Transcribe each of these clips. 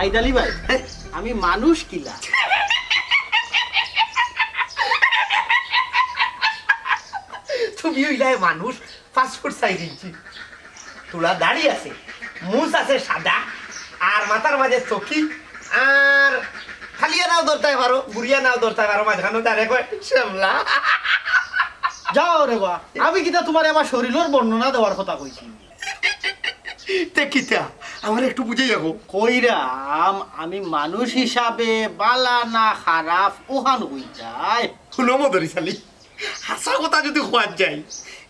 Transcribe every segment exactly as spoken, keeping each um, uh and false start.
এই ডালি ভাই, আমি মানুষ কিলা? তুমি অইলায় মানুষ, পাঁচ ফুট চাইর ইঞ্চি। তুলা দাড়ি আছে, মুছ আছে সাদা, আর মাথার মাঝে চকি, আর খালিয়া নাও ধরতায় পারো, বুড়িয়া নাও ধরতায় পারো, মাঝখানো তারে কয় শ্যামলা। যাও রে বা, আমি কিতা তুমারে আমার শরীলর বর্ণনা দেওয়ার কথা কইছি? তে কিতা? আমারে একটু বুঝাইয়া কও। কইরাম, আমি মানুষ হিসাবে বালা না খারাপ অখান কইতায়। হুনো মদরি চালি, হাছা কথা যুদি কওয়াত যাই,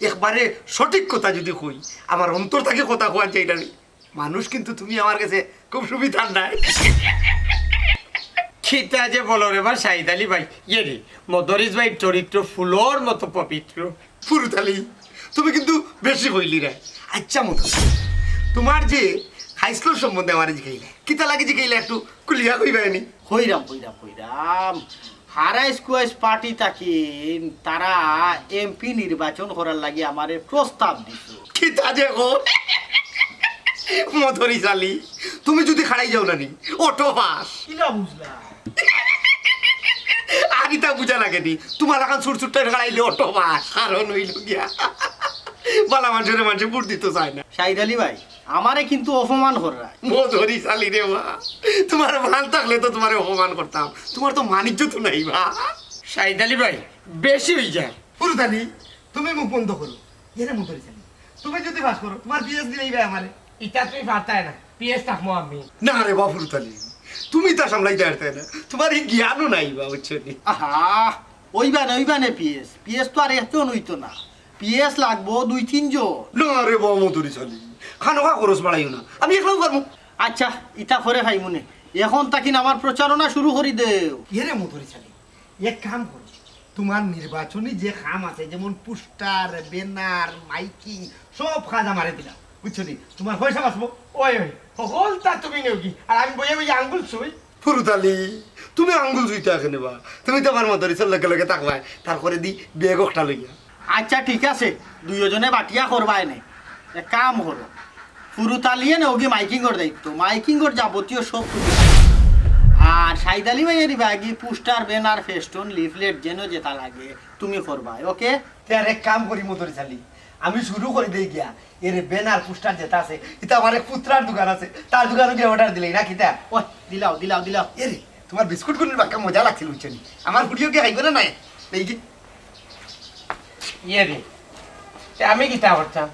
একবারে সঠিক কথা যুদি কই, আমার অন্তর থাকি কথা কওয়াত যাই না নি। মানুষ কিন্তু তুমি আমার গেছে খুব সুবিধার নায়। কিতা যে বলো রে বা শাহিদ আলী ভাই, ইয়ে রে, মদরিছ ভাইর চরিত্র ফুলর মতো পবিত্র। ফুরুত আলী, তুমি কিন্তু বেশি কইলিরায়। আইচ্ছা মদরিছ, তুমার যে হাইস্কুল সম্বন্ধে আমারে জিকাইলায়, কিতা লাগি জিকাইলায় একটু খুলিয়া কইবায় নি? কইরাম, কইরাম, কইরাম। হারা স্কোয়াশ পার্টি থাকি তারা এমপি নির্বাচন করার লাগি আমারে প্রস্তাব দিছে। কিতা যে কও? মদরিছ আলী, তুমি যুদি খাড়াই যাও না নি, অটো পাস। কিলা বুঝলা? আর ইতা বুঝা লাগে নি, তুমার লাখান ছুট ছুট্টায় খাড়াইলে অটো পাস। কারণ অইলো গিয়া, বালা মানষরে মানষে ভোট দিতো চায় না। শাহিদ আলী ভাই, আমারে কিন্তু অপমান কররায়। মদরিছ আলী রে বা, তুমার মান থাকলে তো তুমারে অপমান করতাম, তুমার তো মান ইজ্জত নাই বা। শাহিদ আলী ভাই, বেশি অই যায়। ফুরুত আলী, তুমি মুখ বন্ধ করো। এরে মদরিছ আলী, তুমি যুদি পাস করো, তুমার পিএস দিলাইবায় আমারে। ইতা তুমি পারতায় না, পিএস থাকমু আমি। না রে বা ফুরুত আলী, তুমি ইতা সামলাইতায় পারতায় না, তুমার ই জ্ঞানও নাই বা, বুঝছো নি? আহা, অইবা নে, অইবা নে পিএস। পিএস তো আর একজন অইতো না, পিএস লাগবো দুই তিনজন। না রে বা মদরিছ আলী, খানোখা খরচ বাড়াইও না, আমি একলাউ পারমু। আইচ্ছা, ইতা পরে পাইমুনে, অখন থাকি আমার প্রচারণা শুরু করি দেও। এরে মদরিছ আলী, এক কাম করো, তুমার নির্বাচনী যে কাম আছে, যেমন পোস্টার, ব্যানার, মাইকিং, সব কাজ আমারে দিলাও, বুঝছো নি? তুমার পয়সা বাঁচবো। ওই, ওই, হকলতা তুমি নেওগি, আর আমি বইয়া বইয়া আঙ্গুল চুই। ফুরুত আলী, তুমি আঙ্গুল চুইতায় কেনে বা? তুমি তো আমার মদরিছর লগে লগে থাকবায়, তারপরে দি ব্যাগ একটা লইয়া। আইচ্ছা, ঠিক আছে, দুইওজনে বাটিয়া করবায় নে। এক কাম করো, ফুরুত আলীয়ে নেওগি মাইকিংর দায়িত্ব, মাইকিংর যাবতীয় সব তুমি। আর শাহিদ আলী ভাইয়ে দিবায়গি পোস্টার, ব্যানার, ফেস্টুন, লিফলেট, যেন যেতা লাগে তুমি করবায়, ওকে? তে আর এক কাম করি মদরিছ আলী, আমি শুরু করি দেই গিয়া। এরে ব্যানার পোস্টার যেতা আছে, ইতা আমার এক পুতরার দোকান আছে, তার দোকানো গিয়া অর্ডার দিলেই না কিতা? ওই, দিলাও, দিলাও, দিলাও। এরে, তুমার বিস্কুটগুলির বাক্কা মজা লাগছিল, বুঝছো নি? আমার ফুড়িও কি খাইবো না নাই? এই কি? ইয়ে রে, তে আমি কিতা করতাম?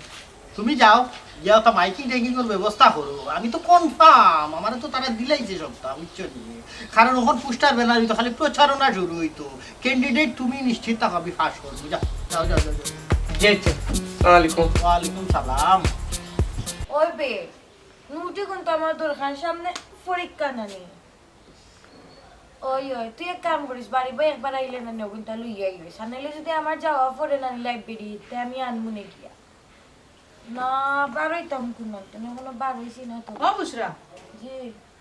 তুমি যাও, গিয়া অতা মাইকিং টাইকিংর ব্যবস্থা করো। আমি তো কনফার্ম, আমারে তো তারা দিলাইছে সবতা, বুঝছো নি? কারণ অখন পোস্টার ব্যানার অইতো, খালি প্রচারণা শুরু অইতো। ক্যান্ডিডেট তুমি নিশ্চিত থাকো, আমি পাস করমু। যাও, যাও, যাও, যাও, যাও। জি, জি। আসসালামু আলাইকুম। ওয়ালাইকুম সালাম। ওই বে, নোটে কিন্তু আমার দরকার, সামনে পরীক্ষা না নি? ওই, ওই, তুই এক কাম করিস, বাড়ি বই একবার আইলে না নি, ওগুনতা লইয়া আইবে। সানাইলে যদি আমার যাওয়া পড়ে না নি লাইব্রেরি, তে আমি আনমু নে গিয়া। না, বারইতাম কুন আনতে, না, এখনো বারইছি না তো। ও বুসরা। জি।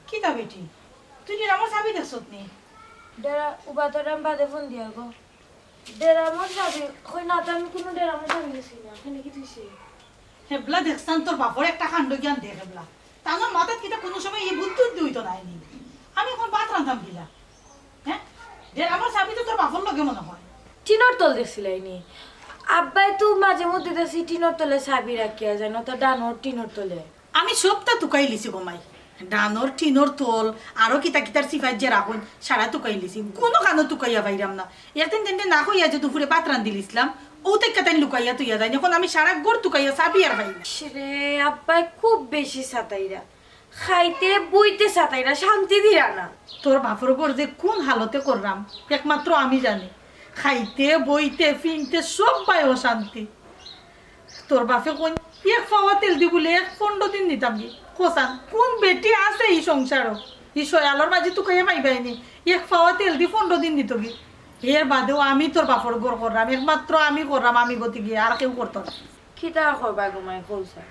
কিতা বেটি? তুই ডেরামর চাবি দেখছত নি? ডেরা, উবা তোরে আমি বাদে ফোন দিয়ার গো। ডেরামর চাবি? কই না তো, আমি কুনু ডেরামর চাবি দেখছি না। এখানে কি তুইছে? হেবলা দেখছান তোর বাপর একটা কাণ্ড জ্ঞান দেখ হেবলা। তানোর মাথাত কিতা কুনু সময় ই বুদ্ধি উদ্ধি অইতো নায় নি? আমি অখন ভাত রান্তাম কিলা? হ্যাঁ? ডেরামর চাবি তো তোর বাপর লগে মনে হয়। টিনর তল দেখছিলায় নি? আব্বায় তো মাঝে মধ্যে দেখছি টিনর তলে চাবি রাখিয়া যায়, না তো ডানোর টিনর তলে। আমি সবতা তুকাইলিছি গো মাই। ডানোর টিনর তল, আরো কিতা কিতার সিফাইত যে রাখইন, সারা তুকাইলিছি। কুনু কানো তুকাইয়া পাইরাম না। একদিন তেনরে না কইয়া যে দুপুরে ভাত রান্দিলিছলাম, অউ থাকি তাইন লুকাইয়া থইয়া যাইন। অখন আমি সারা ঘর তুকাইয়া চাবি আর পাই না। ইস রে, আব্বায় খুব বেশি সাতাইরা। খাইতে বইতে সাতাইরা, শান্তি দিরা না। তোর বাপর ঘর যে কুন হালতে কররাম, একমাত্র আমি জানি। খাইতে, বইতে, ফিনতে সববায় অশান্তি। তোর বাপে কইন, এক পাওয়া তেল দি বুলে এক পনরো দিন নিতাম গি। কছান, কুন বেটি আছে ই সংসারো? ই শয়ালর মাঝে তুকাইয়া পাইবায় নি। এক পাওয়া তেল দি পনরো দিন নিতো গি। এর বাদেও আমি তোর বাপর ঘর কররাম, একমাত্র আমি কররাম, আমি গতি গিয়া আর কেউ করতো না। কিতা করবা গো মাই কও ছাইন?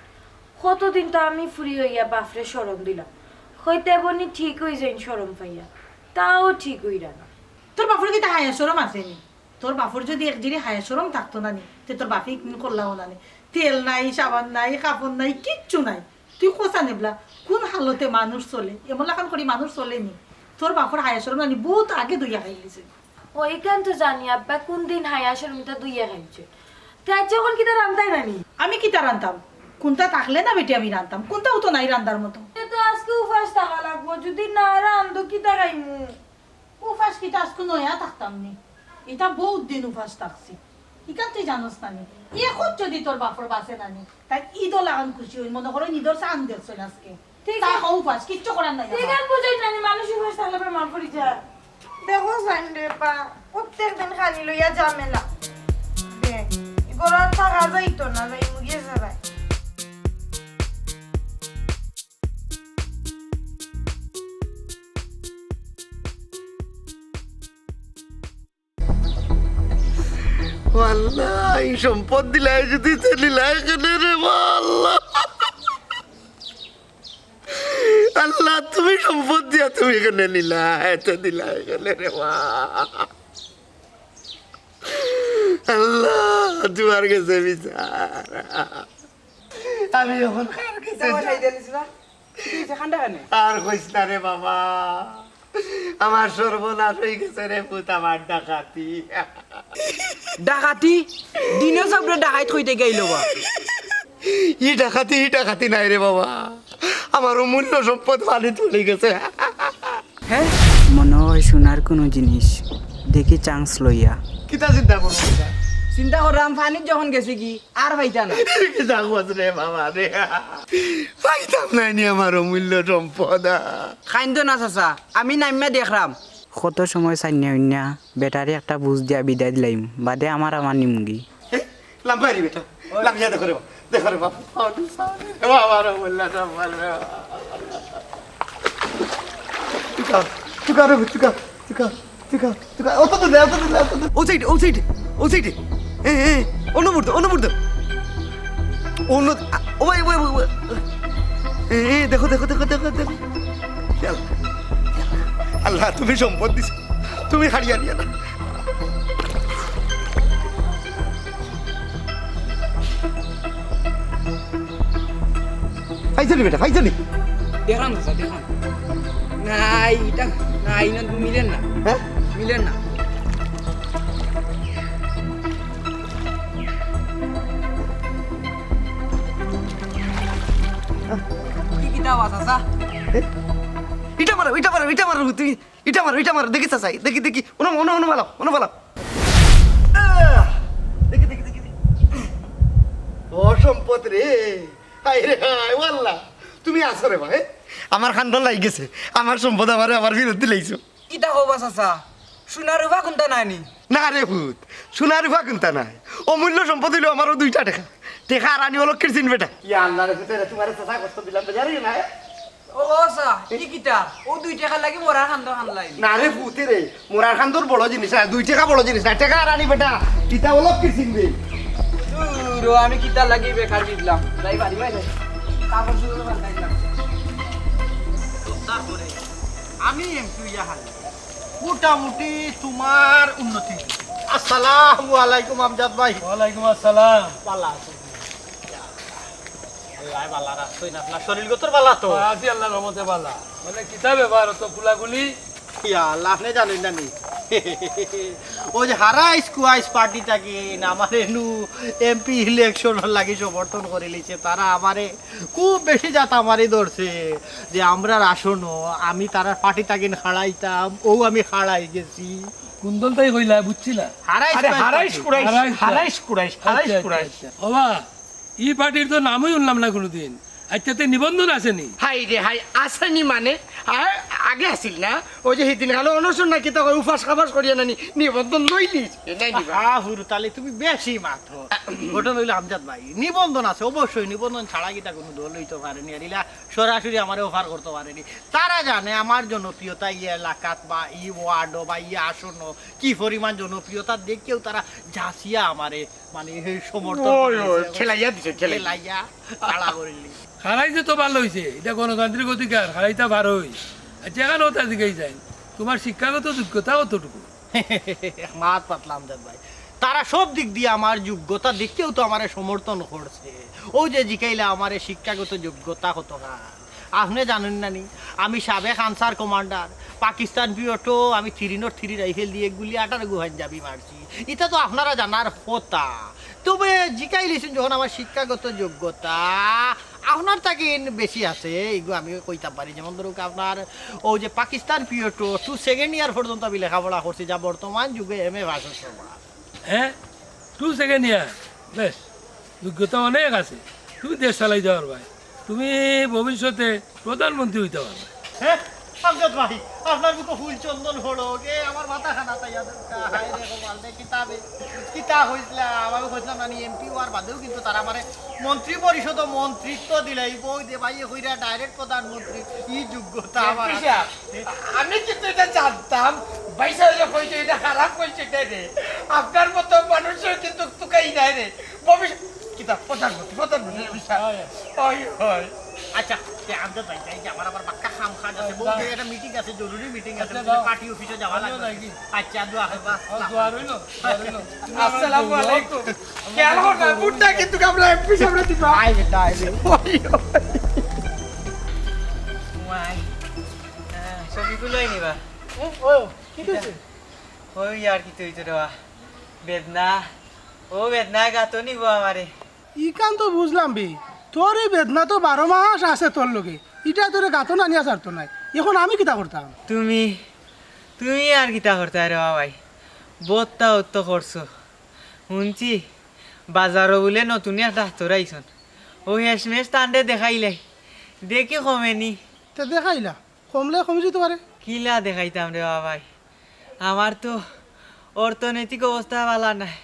কতদিন তো আমি ফুরি অইয়া বাপরে শরম দিলাম। কইতে বনি ঠিক অই যাইন শরম পাইয়া, তাও ঠিক অইরা না। তোর বাপর কিতা হায়া শরম আছে নি? তোর বাপর যদি এক জিরি হায়া শরম থাকতো না নি, তে তোর বাপে ইকদিন করলাও না নি। তেল নাই, সাবান নাই, কাপড় নাই, কিচ্ছু নাই। তুই কছান এবলা, কুন হালতে মানুষ চলে? এমন লাখান করি মানুষ চলে নি? তোর বাপর হায়া শরম নানি বউত আগে ধইয়া খাইলিছে। ও, ইখান তো জানি আব্বা, কুন দিন হায়া শরমটা ধইয়া খাইছে। তে আইজ অখন কিতা রান্দায় নানি? আমি কিতা রানতাম? কুন্তা থাকলে না বেটি আমি রানতাম, কুন্তাও তো নাই রান্দার মতো। তে তো আইজকে উপাস থাকা লাগবো, যুদি না রান্দো কিতা খাইমু? উপাস কিতা আইজকে নয়া থাকতাম নি? ইতা বউত দিন উপাস থাকছি। ইখান তুই জানোস না নি? এখন যুদি তোর বাপর বাঁচে না নি, তাই ইদর লাখান খুশি অইন, মনো করো ইদর চান দেখছইন আইজকে। ঠিক আছে। তা কও উপাস, কিচ্ছু করার নাই আমার। ইখান বুঝইন নানি, মানুষ উপাস থাকলে বেমার পড়ি যায়। দেখো সাইন রে বা, প্রত্যেক দিন খালি লইয়া ঝামেলা। দে, ঘরো থাকা যাইতো না, যাইমু গিয়া সারাই। ও আল্লাহ, এই সম্পদ দিলায় যুদি তে নিলায় কেনে রে বা আল্লাহ। আল্লাহ, তুমি সম্পদ দিয়া তুমি কেনে নিলায়, তে দিলায় কেনে রে বা। আল্লাহ, তুমার গেছে বিচার। আমি অখন কার গেছে যাই? আর কইস না রে বাবা, আমার সর্বনাশ অইগেছে রে পুত, আমার ডাকাতি। ডাকাতি? দিনো সবরে ডাকাইত কইতে গেইল বা। ই ডাকাতি, ই ডাকাতি নায় রে বাবা, আমার অমূল্য সম্পদ পানিত পড়ি গেছে। হে? মনো অয় সোনার কুনু জিনিস, দেখি chance লইয়া। কিতা চিন্তা করো? চিন্তা কররাম পানিত যখন গেছে গি, আর পাইতা না। কিতা কস রে বাবা রে? পাইতাম নায় নি আমার অমূল্য সম্পদ। কাইন্দো না চাচা, আমি নামিয়া দেখরাম। কত সময় চাইন্না উইন্না বেটারে একটা বুঝ দিয়া বিদায় দিলাইমু, বাদে আমার আমার নিমুগি। লাম্বা রে বেটা, লামিয়া দেখো রে বাবা, দেখো রে বাবা, বাবা রে, বাবা রে। তুকা, তুকা রে, তুকা, তুকা, তুকা, তুকা। অত দূর না, অত দূর না, অত দূর। ও সাইডে, ও সাইডে, ও সাইডে। এ, এ, অন্য মুহূর্তে, অন্য মুহূর্তে। অন্য, আ, ও ভাই, ও ভাই, ও ভাই, ও ভাই। এ, এ, দেখো, দেখো, দেখো, দেখো, দেখো। আল্লাহ, তুমি সম্পদ দিছো। তুমি হারিয়া নিও না। পাইছো নি বেটা, পাইছো নি? দেখলাম তো স্যার, দেখলাম। না, এটা, না, এই না, মিলের না। হ্যাঁ? মিলের না। কি কিতা আওয়াজ, চাচা? এ? ইটা মারো, ইটা মারো, ইটা মারো, তুমি ইটা মারো, ইটা মারো, দেখি চাচা, দেখি, দেখি, অনো, অনো, অনো ফালাও, অনো ফালাও। আহ! দেখি, দেখি, দেখি, দেখি। ও সম্পদ রে, হায় রে হায়, ও আল্লাহ, তুমি আছো রে ভাই, আমার কান্দন লাগি গেছে, আমার সম্পদ আমারে আবার ফিরত দিলাইছো। কিতা কও বা চাচা, সোনা রূপা কুন্তা নাই নি? না রে পুত, সোনা রূপা কুন্তা নাই, অমূল্য সম্পদ অইলো আমার অউ দুইটা টেকা, টেকা হারানি অলক্ষীর চিন বেটা। ইয়া আল্লাহ রে পুত রে, তুমারে চাচা কষ্ট দিলাম, বেজার অইও না, এ? ও, ও, চাচা, ই কিতা? অউ দুই টেকার লাগি মরার কান্দো কান্দলায় নি? না রে পুত রে, মরার কান্দর বড় জিনিস না, দুই টেকা বড় জিনিস না, টেকা হারানি বেটা, ইতা অলক্ষীর চিন বে। দূর, ও আমি কিতার লাগি বেকার বিদলাম? যাই বাড়ি বাইরে, কাপড় চোপড় পাল্টাইলাম। তারপরে আমি এমপি অইয়া হারলাম। মোটামুটি তুমার উন্নতি। আসসালামু আলাইকুম আমজাদ ভাই। ওয়ালাইকুম আসসালাম। ভালা আছো? আল্লাহ ভালা রাখছইন, আপনার শরীর গতর ভালা তো? আছি আল্লাহর রহমতে ভালা। মানে কিতা ব্যাপার অত কুলাকুলি? ইয়া আল্লাহ, আপনে জানইন না নি? ওই যে হারাইস কুয়াইস পার্টি থাকি আমারে নু এমপি ইলেকশনর লাগি সমর্থন করিলিছে, তারা আমারে খুব বেশি জাতা মারি ধরছে যে আমরার আসনো আমি তারার পার্টি থাকি খাড়াইতাম, অউ আমি খাড়াই গেছি। কুন দল তাই কইলা, বুঝছি না। হারাইস আরে, কুরাইস হারাইস পার্টি। কুরাইস, হারাইস হারাইস কুরাইস। কুরাইস, হারাইস আচ্ছা, আচ্ছা, কুরাইস। আচ্ছা। ওবা, ই পার্টির তো নামই হুনলাম না কুনুদিন। আচ্ছা, তে নিবন্ধন আছে নি? হায় রে হায়, আছে নি মানে? আর আগে আছিল না? ওই যে হিদিন কালো অনশন না কিতা কয়, উপাস কাপাস করিয়া নানি নিবন্ধন লইলিস? এ নাই নিবা। হা, হুরুতালি, তুমি বেশি মাতো। ঘটনা অইলো আমজাদ ভাই, নিবন্ধন আছে, অবশ্যই নিবন্ধন ছাড়া কিতা কুনু দল অইতো পারে নি? আর ইলা সরাসরি আমারে অফার করতো পারে নি। তারা জানে আমার জনপ্রিয়তা ই এলাকাত বা ই ওয়ার্ডো বা ই আসনো কি পরিমাণ জনপ্রিয়তা, দেখিয়াউ তারা যাচিয়া আমারে মানে এই সমর্থন ওই, ওই, করিলিছে। খেলাইয়া দিছে, খেলাইয়া। খেলাইয়া খাড়া করিলি। খাড়াইছে তো ভালা অইছে, ইটা গণতান্ত্রিক অধিকার, খাড়াইতা পারইন। আচ্ছা, এখান অতা জিগাই যাই, তুমার শিক্ষাগত যোগ্যতা কতটুকু? এক মাত পাতলাম দেখ ভাই, তারা সব দিক দিয়া আমার যোগ্যতা দেখিয়াউ তো আমারে সমর্থন করছে। অউ যে জিকাইলা আমারে শিক্ষাগত যোগ্যতা কতখান, আপনে জানইন না নি? আমি সাবেক আনসার কমান্ডার, পাকিস্তান পিরিয়ডো আমি থ্রি নট থ্রি রাইফেল দিয়া গুলি আঠারো গু পাঞ্জাবি মারছি। ইতা তো আপনারা জানার কথা। তবে জিকাইলিছইন যখন আমার শিক্ষাগত যোগ্যতা, আপনার থাকি বেশি আছে, ইগু আমি কইতাম পারি। যেমন ধরুক, আপনার অউ যে পাকিস্তান পিরিয়ডো টু সেকেন্ড ইয়ার পর্যন্ত আমি লেখাপড়া করছি, যা বর্তমান যুগে এম এ পাসর সমান। হ্যাঁ, টু সেকেন্ড ইয়ার, বেশ, যোগ্যতা অনেক আছে। তুমি দেশ চালাইতায় পারবায়, তুমি ভবিষ্যতে প্রধানমন্ত্রী অইতায় পারবায়। হ্যাঁ, আমজাদ ভাই, আপনার বুকো ফুল চন্দন পড়ুক। এ আমার মাথা খানা তাইয়া দরকার। হায় রে কপাল রে, কিতা বে, কিতা কইছলাম? আমি কইছলাম না নি, এমপি অওয়ার বাদেউ কিন্তু তারা আমারে মন্ত্রী পরিষদো মন্ত্রিত্ব দিলাইবো। অউ যে ভাইয়ে কইরা ডাইরেক্ট প্রধানমন্ত্রী, ই যোগ্যতা আমার এমপি আছে। সাহেব, আমি কিন্তু ইটা জানতাম। ভাইসাবে কইছে ইটা খারাপ কইছে না রে। আপনার মতো মানুষও কিন্তু তুকাই নাই রে। ভবিষ্যৎ কিতা প্রধানমন্ত্রী, প্রধানমন্ত্রী, এমপি সাহেব। হয়। হয়, হয়। আচ্ছা, তে আমজাদ ভাই, যাই যে আমার আবার বাক্কা কাম কাজ আছে, বউত একটা মিটিং আছে, জরুরি মিটিং আছে, আচ্ছা, যাও। পার্টি অফিসো যাওয়া লাগবো। আচ্ছা, দোয়া করবা। ও, দোয়া রইলো, দোয়া রইলো। তুমি আমার আসসালামু আলাইকুম। খেয়াল করবা, বুটটা কিন্তু আমরা এমপি সামনে দিবা। আয় বেটা, আয় রে। ওই, ওই। ওয়াই। আহ, ছবি তুলাই নিবা। এ, ও, কি কইছে? ওই আর কিতা অইতো রে বা। বেদনা। ও বেদনা, গাতো নিবো আমারে। ইখান তো বুঝলাম বে, তোর ই বেদনা তো বারো মাস আছে তোর লগে, ইটা তোরে গাতো নানিয়া ছাড়তো নায়। এখন আমি কিতা করতাম? তুমি, তুমি আর কিতা করতায় রে বা ভাই? বউততা অত্ত করছো। হুনছি, বাজারো বুলে নতুন এক ডাক্তর আইছইন। অউ হেশমেশ তানরে দেখাইলাই। দেখি কমে নি। তে দেখাইলা? কমলে কমি যাইতো পারে। কিলা দেখাইতাম রে বা ভাই? আমার তো অর্থনৈতিক অবস্থা ভালা নায়,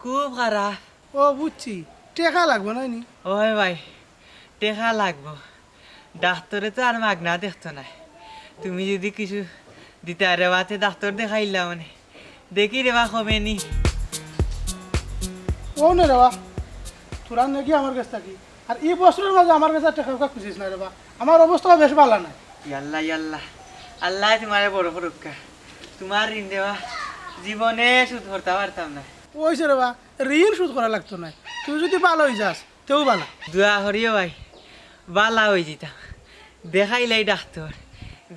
খুব খারাপ। ও বুঝছি, টেকা লাগবো নায় নি? ওই ভাই, টেকা লাগবো। ডাক্তরে তো আর মাগনা দেখতো নায়। তুমি যুদি কিছু দিতায় রে বা, তে ডাক্তর দেখাইলাম অনে। দেখি রে বা, কমে নি। ও নে রে বা, তোরা নেগি আমার গেছ থাকি। আর ই বছরর মাঝে আমার গেছ টেকা উকা খুজিস না রে বা, আমার অবস্থা বেশ ভালা নায়। ইয়াল্লা, ইয়াল্লা, আল্লায় তুমারে বড় করউক্কা। তুমার ঋণ রে বা জীবনে শোধ করতাম পারতাম নায়। অইছে রে বা, ঋণ শোধ করা লাগতো নায়, তুই যুদি ভালা অই যাস, তেউ ভালা। দোয়া করিও ভাই, ভালা অই যিতাম। দেখাইলাই ডাক্তর,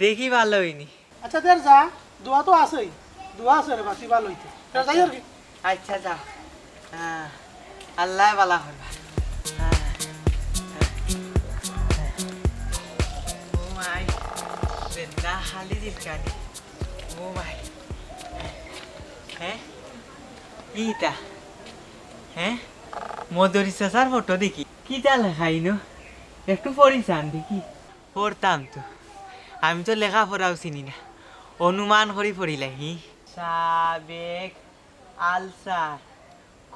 দেখি ভালা অইনি। আচ্ছা, তে যা, দোয়া তো আছেই, দোয়া আছে রে বা, তুই ভালা অইতে। তে যাই আর কি। আচ্ছা, যাও। হ্যাঁ, আল্লায় ভালা করবা। হ্যাঁ। ও মাই, বেদনা খালি জিলকানি। ও মাই। হ্যাঁ? ইতা? হ্যাঁ? মদরি চাচার ফটো দেখি। কিতা লেখা ইনো? একটু পড়ি চান দেখি। পড়তাম তো। আমি তো লেখাপড়াও চিনি না। অনুমান করি পড়িলাই, হি? সাবেক আলসার,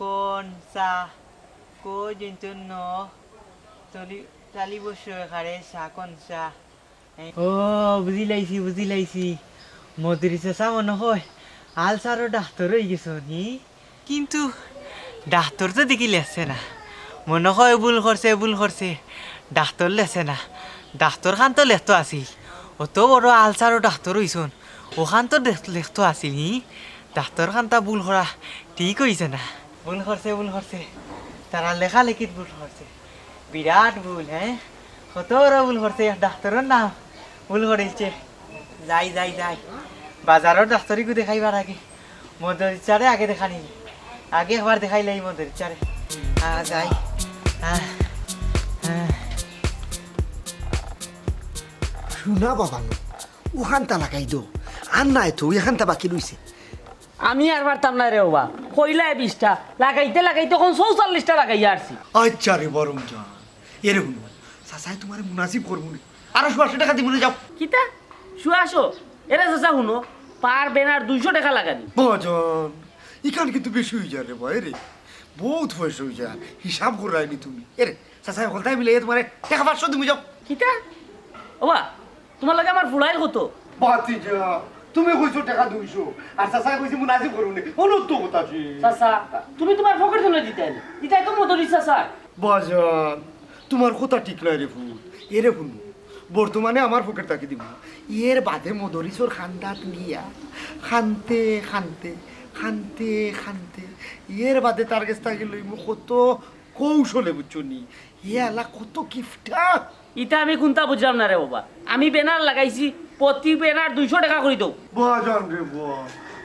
কনসা, কো জন্ত ন, তলি-, তালি বস্য একারে সা কনসা। ও, বুঝিলাইছি, বুঝিলাইছি। মদরি চাচা মনো কয় আলসারর ডাক্তর অইগেছইন, হি? কিন্তু ডাক্তর তো দেখি লেখছে না। মনো কয় ভুল করছে, ভুল করছে। ডাক্তর লেখছে না। ডাক্তর খান তো লেখতো আছিল। অত বড় আলসারর ডাক্তর অইছইন। অখান তো দেখ-, লেখতো আছিল, হি? ডাক্তর খানতা ভুল করা ঠিক অইছে না। ভুল করছে, ভুল করছে। তারা লেখালেখিত ভুল করছে। বিরাট ভুল, হ্যাঁ? কত বড় ভুল করছে, এক ডাক্তরর নাম ভুল করিলছে। যাই, যাই, যাই। বাজারর ডাক্তরিগু দেখাইবার আগে মদরিচারে আগে দেখানি। আগে একবার দেখাইলাই মদরিচারে। আ, যাই। আ, আ। শুনা বাবা নু, অখানতা লাগাই দেও। আর নায় তো, অউ এখানতা বাকি রইছে। আমি আর পারতাম নায় রে ওবা, কইলায় বিশটা, লাগাইতে লাগাইতে অখন চৌচল্লিশটা লাগাইয়া আরছি। আচ্ছা রে বা রমজান, এরে হুনো, চাচায় তুমারে মুনাসিব করমু নে, আরো সোয়াশো টেকা দিমু নে, যাও। কিতা? সোয়াশো? এরে চাচা হুনো, per banner দুইশো টেকা লাগানি। বাজান, ইখান কিন্তু বেশি অইযার রে বা, এরে, বউত পয়সা অইযার, হিসাব করায়নি তুমি। এরে, চাচায় হকলতায় মিলাইয়া তুমারে টেকা পাঁচশো দিমু, যাও। কিতা? ওবা, তুমার লগে আমার ফুড়াইর কত? ভাতিজা, তুমি কইছো টেকা দুইশো, আর চাচায় কইছে মুনাসিব করমু নে, অনর্থ কথা আছে। চাচা, তুমি তুমার পকেট থনে দিতায় নি, ইতায় তো মদরিছ চাচা। বাজান, তুমার কথা ঠিক নায় রে ফুত। এরে হুনো, বর্তমানে আমার পকেট থাকি দিমু, এর বাদে মদরিছর কান্দাত গিয়া কানতে কানতে খান্তে খান্তে এর বাদে তার গেছ থাকি লইমু কত কৌশলে, বুঝছো নি? হে আলা কত কিফটা। ইতা আমি কুনতা বুঝলাম না রে বাবা। আমি ব্যানার লাগাইছি, প্রতি ব্যানার দুইশো টেকা করি দেও। বাজান রে বা,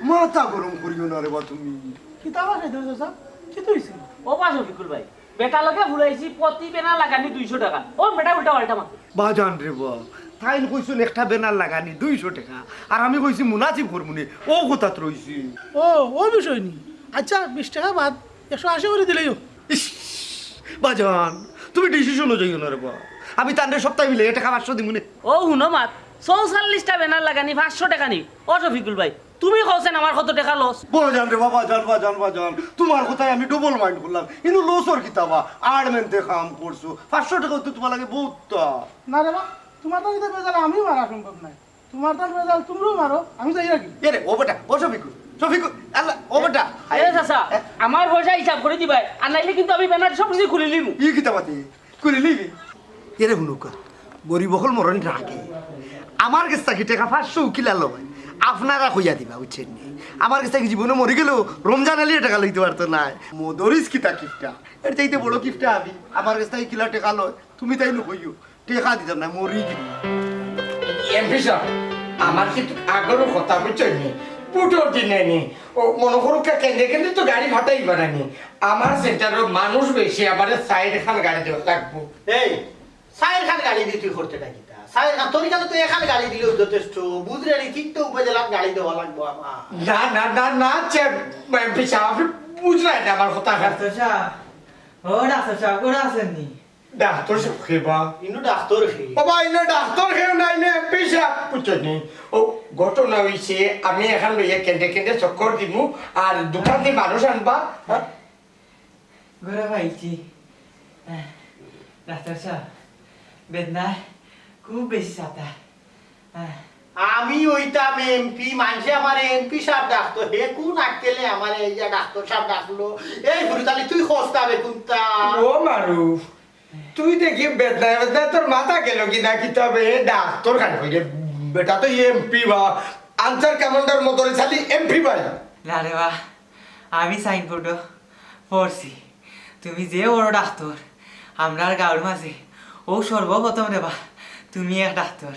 মাথা গরম করিও না রে বা তুমি। কিতা বা খাইতে চাচা? কিতা অইছে? ও বা শফিকুল ভাই, বেটার লগে ভুল অইছে, প্রতি ব্যানার লাগানি দুইশো টেকা। ও বেটা উল্টা পাল্টা মাত। বাজান রে বা, তাইন কইছইন একটা ব্যানার লাগানি দুইশো টেকা, আর আমি কইছি মুনাসিব করমুনে, ও কথাত রইছে। ও, ও বিষয় নি। আচ্ছা, বিশ টেকা বাদ, একশো আশি করি দিলাইও। ইস, বাজান, তুমি ডিসিশনো যাইও না রে বা। আমি তানরে সপ্তাহে মিলে এ টেকা পাঁচশো দিমুনে। ও হুনো মাত, চৌচল্লিশটা ব্যানার লাগানি পাঁচশো টেকা নি। ও শফিকুল ভাই, তুমি কওছেন আমার কত টেকা লস? বাজান রে বাবা, বাজান, বাজান, বাজান, তোমার কথায় আমি ডাবল মাইন্ড করলাম। ইনো লসর কিতা বা, আড় মেনতে কাম করছো, পাঁচশো টেকা তো তোমার লাগি বহুততা। না রে বা, তোমার তো ইতা বেজাল আমিও মারা সম্ভব নায়। তোমার তান বেজাল তুমরাও মারো, আমি যাই রাখি। এ রে, ও বেটা, ও শফিকুল, শফিকুল, আল্লাহ, ও বেটা। এ চাচা, আমার পয়সা হিসাব করি দিবায়, আর নাইলে কিন্তু আমি ব্যানার সব কিছু খুলি লিমু। ই কিতা মাতে? খুলি লিবি? এ রে হুনুকা, গরিব অকল মরণ রাগে। আমার গেছ থাকি টেকা পাঁচশো উকিলা লয়, আপনারা কইয়া দিবা, বুঝছইন নি? আমার গেছ থাকি জীবনে মরি গেলেও রমজান আলীয়ে টেকা লইতে পারতো নায়। মদরিছ কিতা কিফটা, এর চাইতে বড় কিফটা আমি। আমার গেছ থাকি কিলা টেকা লয়, তুমি তাইন কইও। টেকা দিতাম না, মরি গেলি। এমপি সাব, আমার কিন্তু আগরও কথা বুঝছইন নি? ভোটর দিনে নি, ও মনো করউক্কা কেন্দ্রে কেন্দ্রে তো গাড়ি ফাটাইবা না নি। আমার সেন্টারর মানুষ বেশি, আমারে চাইরখান গাড়ি দেওয়া লাগবো। এই, চাইরখান গাড়ি দি তুই করতে না কিতা? চাইরখান, তোর ইখানো তো এখান গাড়ি দিলেও যথেষ্ট। বুঝরে নি, তিনটা উপজেলাত গাড়ি দেওয়া লাগবো আমার। না, না, না, না, চে-, এমপি সাব, আপনি বুঝরা না আমার কথা। ডাক্তার সাব, ও ডাক্তার সাব, কোন আছেন নি? ডাক্তর সাব কে বা? ইনো ডাক্তর কে? ও বা, ইনো ডাক্তর কেউ নাই, ইনো এমপি সাব, বুঝছইন নি? ও ঘটনা অইছে, আমি এখান লইয়া কেন্দ্রে কেন্দ্রে চক্কর দিমু, আর দোকান দি মানুষ আনবা। ঘরে পাইছি। ডাক্তার সাব, বেদনায় খুব বেশি সাতা। আমি অইতাম এমপি, মানষে আমারে এমপি সাব ডাকতো, হে কুন আক্কেলে আমারে ইয়া ডাক্তার সাব ডাকলো? এই ফুরুত আলী, তুই খোঁজ পাবে কুনতা? ও মারুফ, তুই দেখি বেদনায় বেদনায় তোর মাথা গেল কি না কিতা বে? ডাক্তার খান কইরে, বেটা তো এমপি বা, আনসার কমান্ডার মতো রে, খালি এমপি ভাই। না রে বা, আমি সাইনবোর্ডও পড়ছি, তুমি যে বড় ডাক্তার, আমরার গাঁওর মাঝে ও সর্বপ্রথম রে বা, তুমি এক ডাক্তার।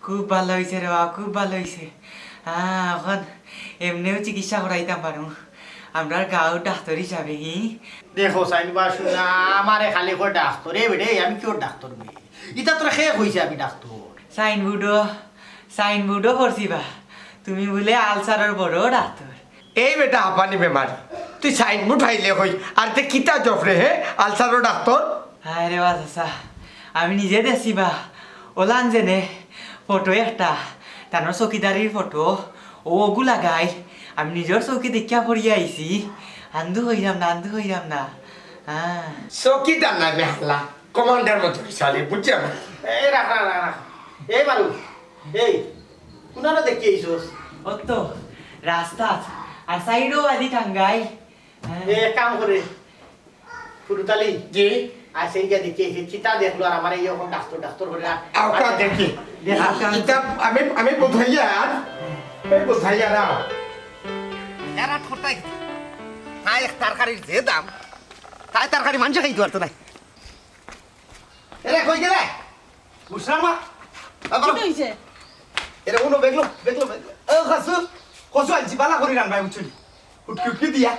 খুব ভালা অইছে রে বা, খুব ভালা অইছে। হ্যাঁ, অখন এমনেও চিকিৎসা করাইতাম পারমু আমরার গাঁওর ডাক্তার হিসাবে, হি? দেখো সাইন বা, শুনা, আমারে খালি কয় ডাক্তার, এ বেটা, আমি কিওর ডাক্তার বে? ইতা তোরে কে কইছে আমি ডাক্তার? সাইনবোর্ডও, সাইনবোর্ডও পড়ছি বা, তুমি বুলে আলসারর বড় ডাক্তার। এই বেটা হাঁপানি বেমারি, তুই সাইনবোর্ড পাইলে কই, আর তে কিতা জফরে হে, আলসারর ডাক্তার? হায় রে বা চাচা, আমি নিজে দেখছি বা, ওলান যেনে ফটো একটা, তানর চকিদারির ফটো, ও ওগু লাগাই, আমি নিজর চকি দেখিয়া পড়িয়া আইছি, আন্দু কইরাম না, আন্দু কইরাম না। হ্যাঁ। চকিদার না বেহালা, কমান্ডার মতো বিশালে, বুঝছো? এই রাখ, রাখ, রাখ, রাখ। এই মারু, এই, কুনানো দেখি আইছস? অত রাস্তাত, আর সাইডও আদি টাঙ্গাই। হ্যাঁ। এ, এক কাম করে, ফুরুত আলী। জি। আর সেই গিয়া দেখি, হে কিতা দেখলো, আর আমারে এই অখন ডাক্তার, ডাক্তার করে, আ-, আউক্কা আর দেখি। দেখ, আউক্কা। ইতা আমি, আমি বুঝাইয়ার, আমি বুঝাইয়ার, আও। এরা ঠোঁটাই, তাই এক তরকারির যে দাম, তাই তরকারি মানষে খাইতে পারতো নায়। এরে, কই গেলে? বুঝলাম না। বাবা। কিতা অইছে? এরে, উনো, বেগলো, বেগলো, বেগলো। ও, কচু, কচু আনছি, বালা করি রানবায়, বুঝছো নি? উটকি, উটকি দিয়া।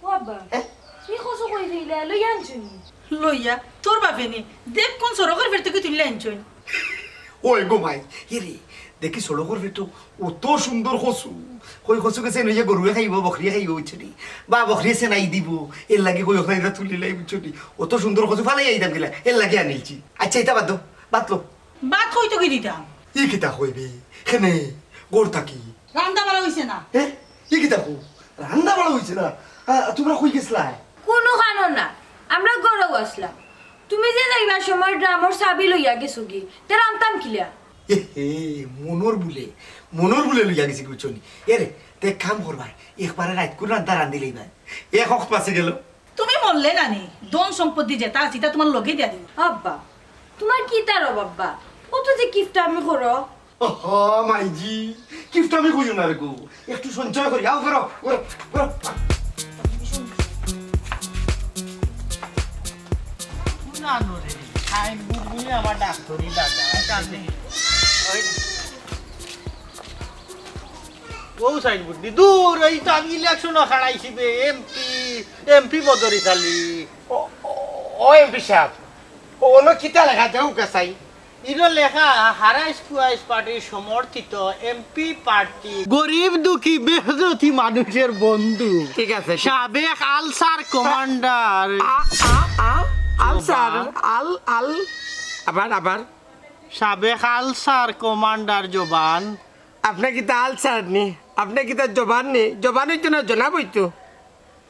ও আব্বা, হ্যাঁ? ই কচু কই দিলা? লইয়া আনছো নি? লইয়া? তোর বাপে নি? দেখ কুন সড়কর ফের থাকি তুলিয়া আনছইন। ওই গো মাই, এরে, দেখি সড়কর ফেটো অত সুন্দর কচু। কই কচু গেছে নইয়া গরুয়ে খাইবো, বকরিয়ে খাইবো, বুঝছো নি? বা বকরিয়ে সেনাই দিবো, এর লাগি কই ওখানে এটা তুলিলাই, বুঝছো নি? অত সুন্দর কচু ফালাই আইতাম গিলা, এর লাগি আনিলছি। আচ্ছা, ইতা বাদ দেও, বাদ লো। বাদ কই তো কি দিতাম? ই কিতা কইবে? কেনে? গড় থাকি। রান্দা বাড়া অইছে না। এ? ই কিতা কও? রান্দা বাড়া অইছে না? আ, তুমরা কই গেছলায়? কুনু কানো না, আমরা গরউ আছলাম। তুমি যে যাইবার সময় ড্রামর চাবি লইয়া গেছো গি, তে রানতাম কিলা? এ হে, মনর বুলে, মনর বুলে লইয়া গেছি, বুঝছো নি? এরে, তে কাম করবায়, একবারে রাইতকুর রান্দা রান্দিলাইবায়। এক অক্ত বাচি গেল। তুমি মরলে না নি, ধন সম্পত্তি যেতা আছে, ইতা তুমার লগে দিয়া দিমু। আব্বা, তুমার কিতার অভাব বা? অত যে কিফটামি করো। ওহ, মাইজি, কিফটা আমি কইও না রে গো। একটু সঞ্চয় করি, আও, করো, করো, করো। না, নো রে, সাইনবোর্ড বুলে আমার ডাক্তারি দাদা, এটা নেই। ওই, ও সাইনবোর্ড নি, দূর, এই তো আমি ইলেকশনও খাড়াইছি বে, এমপি, এমপি বদরি খালি। ও, ও, ও এমপি সাহেব, ও, ওনো কিতা লেখা দেও কে চাই? ইনো লেখা, হারা স্কোয়াশ পার্টির সমর্থিত এমপি প্রার্থী, গরিব দুঃখী মেহনতি মানুষের বন্ধু, ঠিক আছে, ঠিক। সাবেক আলসার কমান্ডার। আ, আ, আ, আলসার, জবান। আল, আল, আবার, আবার। সাবেক আলসার কমান্ডার জবান। আপনে কিতা আলসার নি? আপনে কিতা জবান নি? জবান অইতো না, জনাব অইতো।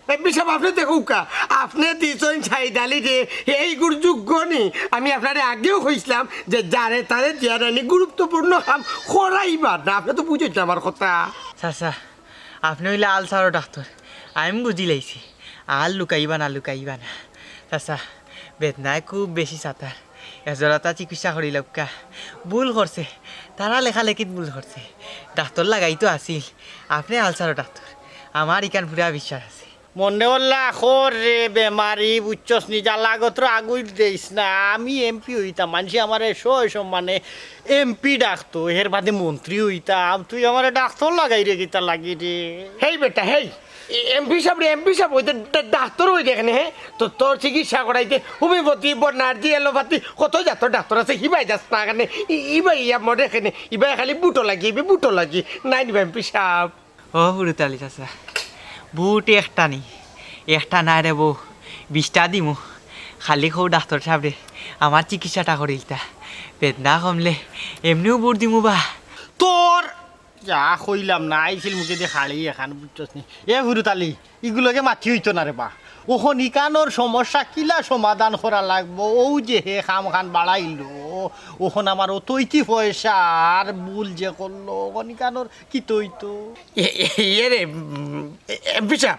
এমপি সাহেব, আপনে দেখউক্কা, আপনে দিছইন সাইদ আলীরে, হে ইগুর যোগ্য নি? আমি আপনারে আগেও কইছলাম যে যারে তারে দিয়া নানি গুরুত্বপূর্ণ কাম করাইবা না, আপনে তো বুঝইন না আমার কথা। চাচা, আপনে অইলা আলসারর ডাক্তর, আমি বুঝিলাইছি। আর লুকাইবা না, লুকাইবা না। চাচা, বেদনায় খুব বেশি চাতার। এজরাতা চিকিৎসা করিলাউক্কা। ভুল করছে, তারা লেখালেখিত ভুল করছে। ডাক্তর লাগাইতো আছিল, আপনে আলসারর ডাক্তর। আমার ইখান পুরা বিশ্বাস আছে। মনে অল্লা কর রে বেমারি, বুঝছস নি? জ্বালাগত্র আগুইর দেইস না। আমি এমপি অইতাম, মানষে আমারে সয় সম্মানে এমপি ডাকতো, এর বাদে মন্ত্রী অইতাম। তুই আমারে ডাক্তর লাগাইরে কিতা লাগি রে? হেই বেটা, হেই, এমপি সাহেব রে, এমপি সাহেব অইতে ডা-, ডাক্তর অইরে কেনে, হে? তো তোর চিকিৎসা করাইতে হোমিওপ্যাথি, বর্নার্জি, অ্যালোপ্যাথি, কত জাতর ডাক্তর আছে, হিবায় যাস না কেনে? ই-, ইবায় ইয়া মরে কেনে, ইবায় খালি বুটো লাগি, ইবায় বুটো লাগি। নাই নিবা এমপি সাহেব। ও ফুরুতালি চাচা, বুট একটা নি, একটা নায় রে বউ, বিশটা দিমু। খালি কও ডাক্তর সাবরে আমার চিকিৎসাটা করিলতা, বেদনা কমলে এমনেউ বুট দিমু বা। তোর যা কইলাম না, আইছিল মুখেদি খালি এখান, বুঝছস নি? এ ফুরুতালি, ইগুলগে মাতি অইতো না রে বা। অখন ইখানর সমস্যা কিলা সমাধান করা লাগবো? অউ যে হে কামখান বাড়াইলো, অখন আমার অতইতি পয়সার ভুল যে করলো, অখন ইখানর কিতা অইতো? এ, এ, ইয়ে রে, উম, এ, এমপি সাহেব,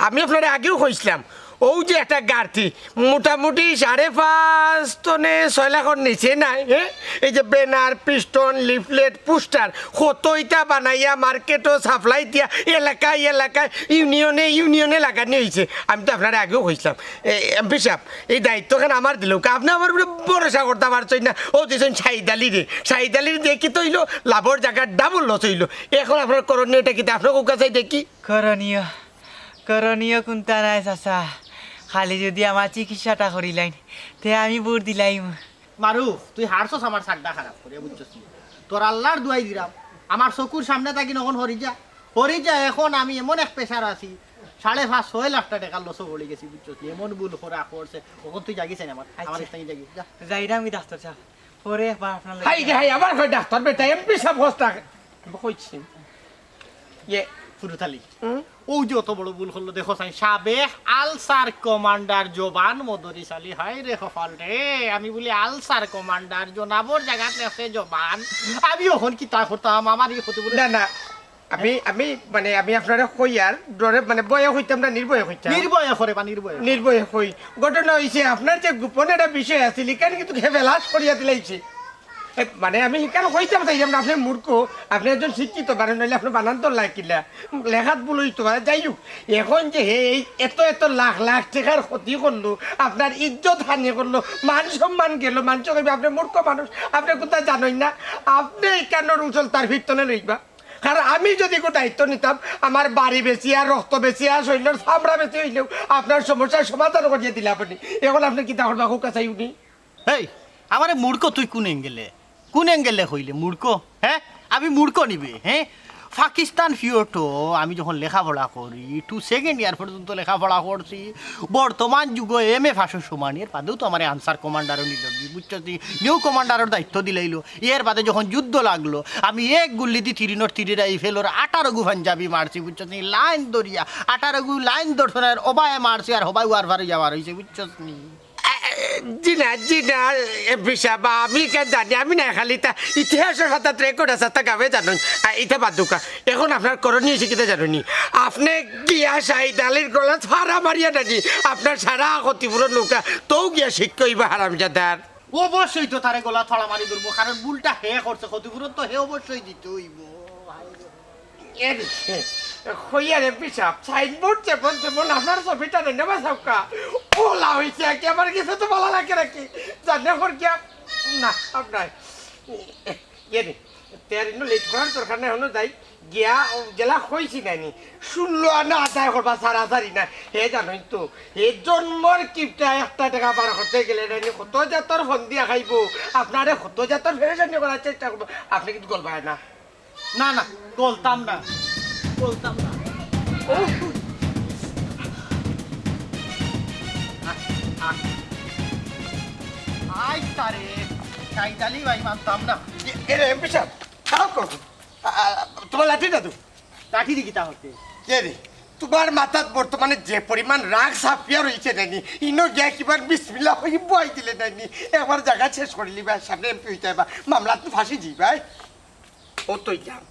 আমি আপনারে আগেও কইছলাম, অউ যে একটা গার্থি, মোটামুটি সাড়ে পাঁচ টনে ছয় লাখর নিচে নাই, হে? এই যে ব্যানার, পিস্টন, লিফলেট, পোস্টার, কতইতা বানাইয়া মার্কেটো সাপ্লাই দিয়া এলাকায় এলাকায়, ইউনিয়নে ইউনিয়নে লাগানি অইছে। আমি তো আপনারে আগেও কইছলাম, এ, এমপি সাহেব, এই দায়িত্বখান আমার দিলাউক্কা, আপনে আমার উপরে ভরসা করতা পারছইন না। অউ দিছইন সাইদ আলীরে, সাইদ আলীরে দিয়া কিতা অইলো, লাভর জাগাত ডাবল লস অইলো। অখন আপনার করণীয়টা কিতা? আপনে কউক্কা চাই দেখি। করণীয়, করণীয় কুন্তা নাই চাচা, খালি যুদি আমার চিকিৎসাটা করিলাইন, তে আমি বুট দিলাইমু। মারুফ, তুই হারছস আমার ছাগডা খারাপ করিয়া, বুঝছস নি? তোর আল্লার দুয়াই দিরাম, আমার চকুর সামনে থাকি অখন হরি যা, হরি যা। অখন আমি এমন এক প্রেশার আছি, সাড়ে পাঁচ ছয় লাখ টেকার লসো পড়ি গেছি, বুঝছস নি? এমন ভুল করা করছে, অখন তুই জাগিস না আমার, আমার আচ্ছা। ইস্তানি জাগিস, যা। যাইরাম আমি ডাক্তর সাব, পরে একবার আপনার লগে হাই রে হাই, আবার কয় ডাক্তর বেটা, এমপি সাব হস্তা। আমি কইছি। ইয়ে। ফুরুতালি। হুম? অউ যে অত বড় ভুল করলো, দেখো চাই, সাবেক আলসার কমান্ডার জবান মদরিস আলী, হায় রে কপাল রে, আমি বুলি আলসার কমান্ডার, জনাবর জাগাত লেখছে জবান, আমি অখন কিতা করতাম, আমার ই ক্ষতি বলে। না, না, আমি, আমি, মানে, আমি আপনারে কইয়ার, ডরে, মানে, ভয়ে কইতাম না, নির্ভয়ে কইতাম। নির্ভয়ে করে বা নির্ভয়ে। নির্ভয়ে কই। ঘটনা অইছে, আপনার যে গোপন একটা বিষয় আছিল, ইখান কিন্তু হে বেলাস করিয়া দিলাইছে। এ, মানে, আমি ইখান কইতাম চাইরাম না, আপনে মূর্খ, আপনে একজন শিক্ষিত মানুষ, নাইলে আপনে বানান তো লাগ কিলা, লেখাত ভুল অইতো পারে। যাই হোক, অখন যে হে এই এত এত লাখ লাখ টেকার ক্ষতি করলো, আপনার ইজ্জত হানি করলো, মান সম্মান গেলো, মানষে কইবা আপনে মূর্খ মানুষ, আপনে কুন্তা জানইন না, আপনে ইখানর উছল তার ভিতরে লইবা। কারণ আমি যুদি কোনো দায়িত্ব নিতাম, আমার বাড়ি বেচিয়া, রক্ত বেচিয়া, শরীলর চামড়া বেচি অইলেও আপনার সমস্যার সমাধান করিয়া দিলাম নে। অখন আপনে কিতা করবা, কউক্কা চাই হুনি? এই, আমারে মূর্খ তুই কোন অ্যাঙ্গেলে? কোন অ্যাঙ্গেলে কইলে মূর্খ? হে? আমি মূর্খ নি বে, হে? পাকিস্তান পিরিয়ডো আমি যখন লেখাপড়া করি, টু সেকেন্ড ইয়ার পর্যন্ত লেখাপড়া করছি, বর্তমান যুগো এম এ পাশর সমান, এর বাদেও তো আমারে আনসার কমান্ডারো নিলো গি, বুঝছস নি? নিউ কমান্ডারর দায়িত্ব দিলাইলো। এর বাদে যখন যুদ্ধ লাগলো, আমি এক গুল্লিদি তিরিনর তিরি রাইফেলর আঠারো গু পাঞ্জাবি মারছি, বুঝছস নি? লাইন ধরিয়া, আঠারো গু লাইন ধরছইন, আর ওবায় মারছি, আর হবায় ওয়ার ফারে যাওয়ার অইছে, বুঝছস নি? জি না, জি না, এমপি সাব, আমি ইখান জানি, আমি না খালি তা ইতিহাসর পাতাত রেকর্ড আছে, তা গাবে জানইন। আ, ইতা বাদ দেউক্কা। অখন আপনার করণীয় অইছে কিতা জানইন নি? আপনে গিয়া সাইদ আলীর গলাত ফাড়া মারিয়া নানি, আপনার সারা ক্ষতিপূরণ লউক্কা, তেউ গিয়া শিক্ষা অইবা হারামজাদার। অবশ্যই তো তারে গলাত ফাড়া মারি ধরমু, কারণ ভুলটা হে করছে, ক্ষতিপূরণ তো হে অবশ্যই দিতে অইবো। এরে, কইয়ার এমপি সাব, সাইনবোর্ড যেমন তেমন আপনার ছবিটা নেই নেবা সবকা। ওলা হইছে কি, আমার গেছে তো ভালা লাগে নাকি? জানে ফর গিয়া, না, আপনার। এরে, তের ইনো লেট করার দরকার নাই, হনো যাই। গিয়া, ও, গেলা কইছি নানি। ষোলো আনা আদায় করবা, সারাসারি না। হে জানোই তো, হে জন্মর কিপটা একটা টেকা বার করতে গেলে নানি, কত জাতর ফন্দিয়া খাইবো। আপনারে কত জাতর ফেরেশানি করার চেষ্টা করবো। আপনি কিন্তু গলবায় না। না, না, গলতাম না, গলতাম না। ও। আ, আ। আই তারে, কাইদালি ভাই মানতাম না। এ, এরে, এমপি সাব, খারাপ করছো। আ, আ, তোমার লাঠি না তো? লাঠি দি কিতা করতে? কে রে? তোমার মাথাত বর্তমানে যে পরিমাণ রাগ চাপিয়া রইছে নানি, ইনো গিয়া কিবার বিসমিল্লাহ কই বই দিলে নানি, একবার জাগা শেষ করিলিবায়, সামনে এমপি অইতায় বা, মামলাত তো ফাঁসি যাইবায়। ও তো যাও।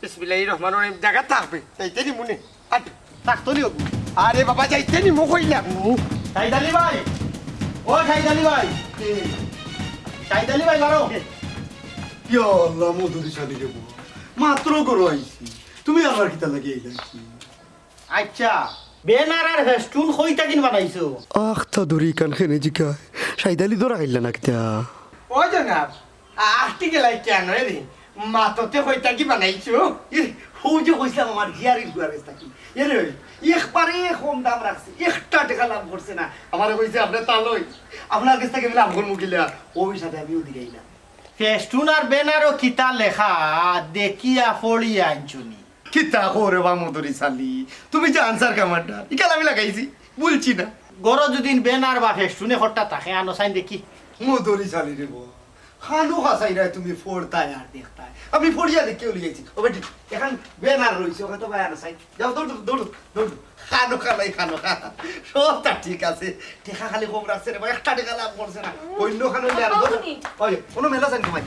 বিসমিল্লাহির রহমানির রহিম, জাগা থাকবে, যাইতে নি মনে। আট। থাকতো নি অবু। আরে বাবা, যাইতে নি মু কইলাম নু। সাইদ আলী ভাই, ও সাইদ আলী ভাই। সাইদ আলী ভাই, বারো। ইয়া আল্লাহ, মধুর শালি রে বাবা। মাত্র ঘরো আইছি। তুমি আবার কিতা লাগি আইলা কি? আচ্ছা, ব্যানার আর ফেস্টুন কই থাকি বানাইছো? আখ, তা দূরে কান খেনে জিকায়। সাইদ আলী ধরা খাইলা না কিতা? ও জনাব, আখটি গেলাই কেন রে? মাততে কই থাকি বানাইছো? এ, হউ যে কইছিলাম আমার হিয়ারির গুয়ার গেছ থাকি। এ রে, একবারে কম দাম রাখছি, একটা টেকা লাভ করছে না। আমারে কইছে, "আপনে তালই, আপনার গেছ থাকি আমি লাভ করমু কিলা?" ওই সাথে আমিও দিলাইলাম। ফেস্টুন আর ব্যানারও কিতা লেখা, দেখিয়া পড়িয়া আনছনি। কিতা কও রে বা মদরি চালি, তুমি যে আনসার কমান্ডার, ইখান আমি লাগাইছি, বলছি না। ঘরো যুদি ব্যানার বা ফেস্টুনে হট্টা থাকে, আনো চাইন দেখি। মদরি চালি রে বা, খানো খাসাই রায় তুমি ফড়তায় আর দেখতায়। আমি ফড়িয়া দেখিয়া লই আইছি। ও বেটি, এখান ব্যানার রইছে, ওখান তো ভাই আনো চাইন। যাও, দৌড়, দৌড়, দৌড়। খানো খালাই, খানো খা। সবতা ঠিক আছে। টেকা খালি কম রাখছে রে বা, একটা টেকা লাভ করছে না। অন্য খানো নিয়ে আর আব্বা দৌড়। উনি। ওই, কোনো মেলা চাইন তোমায়।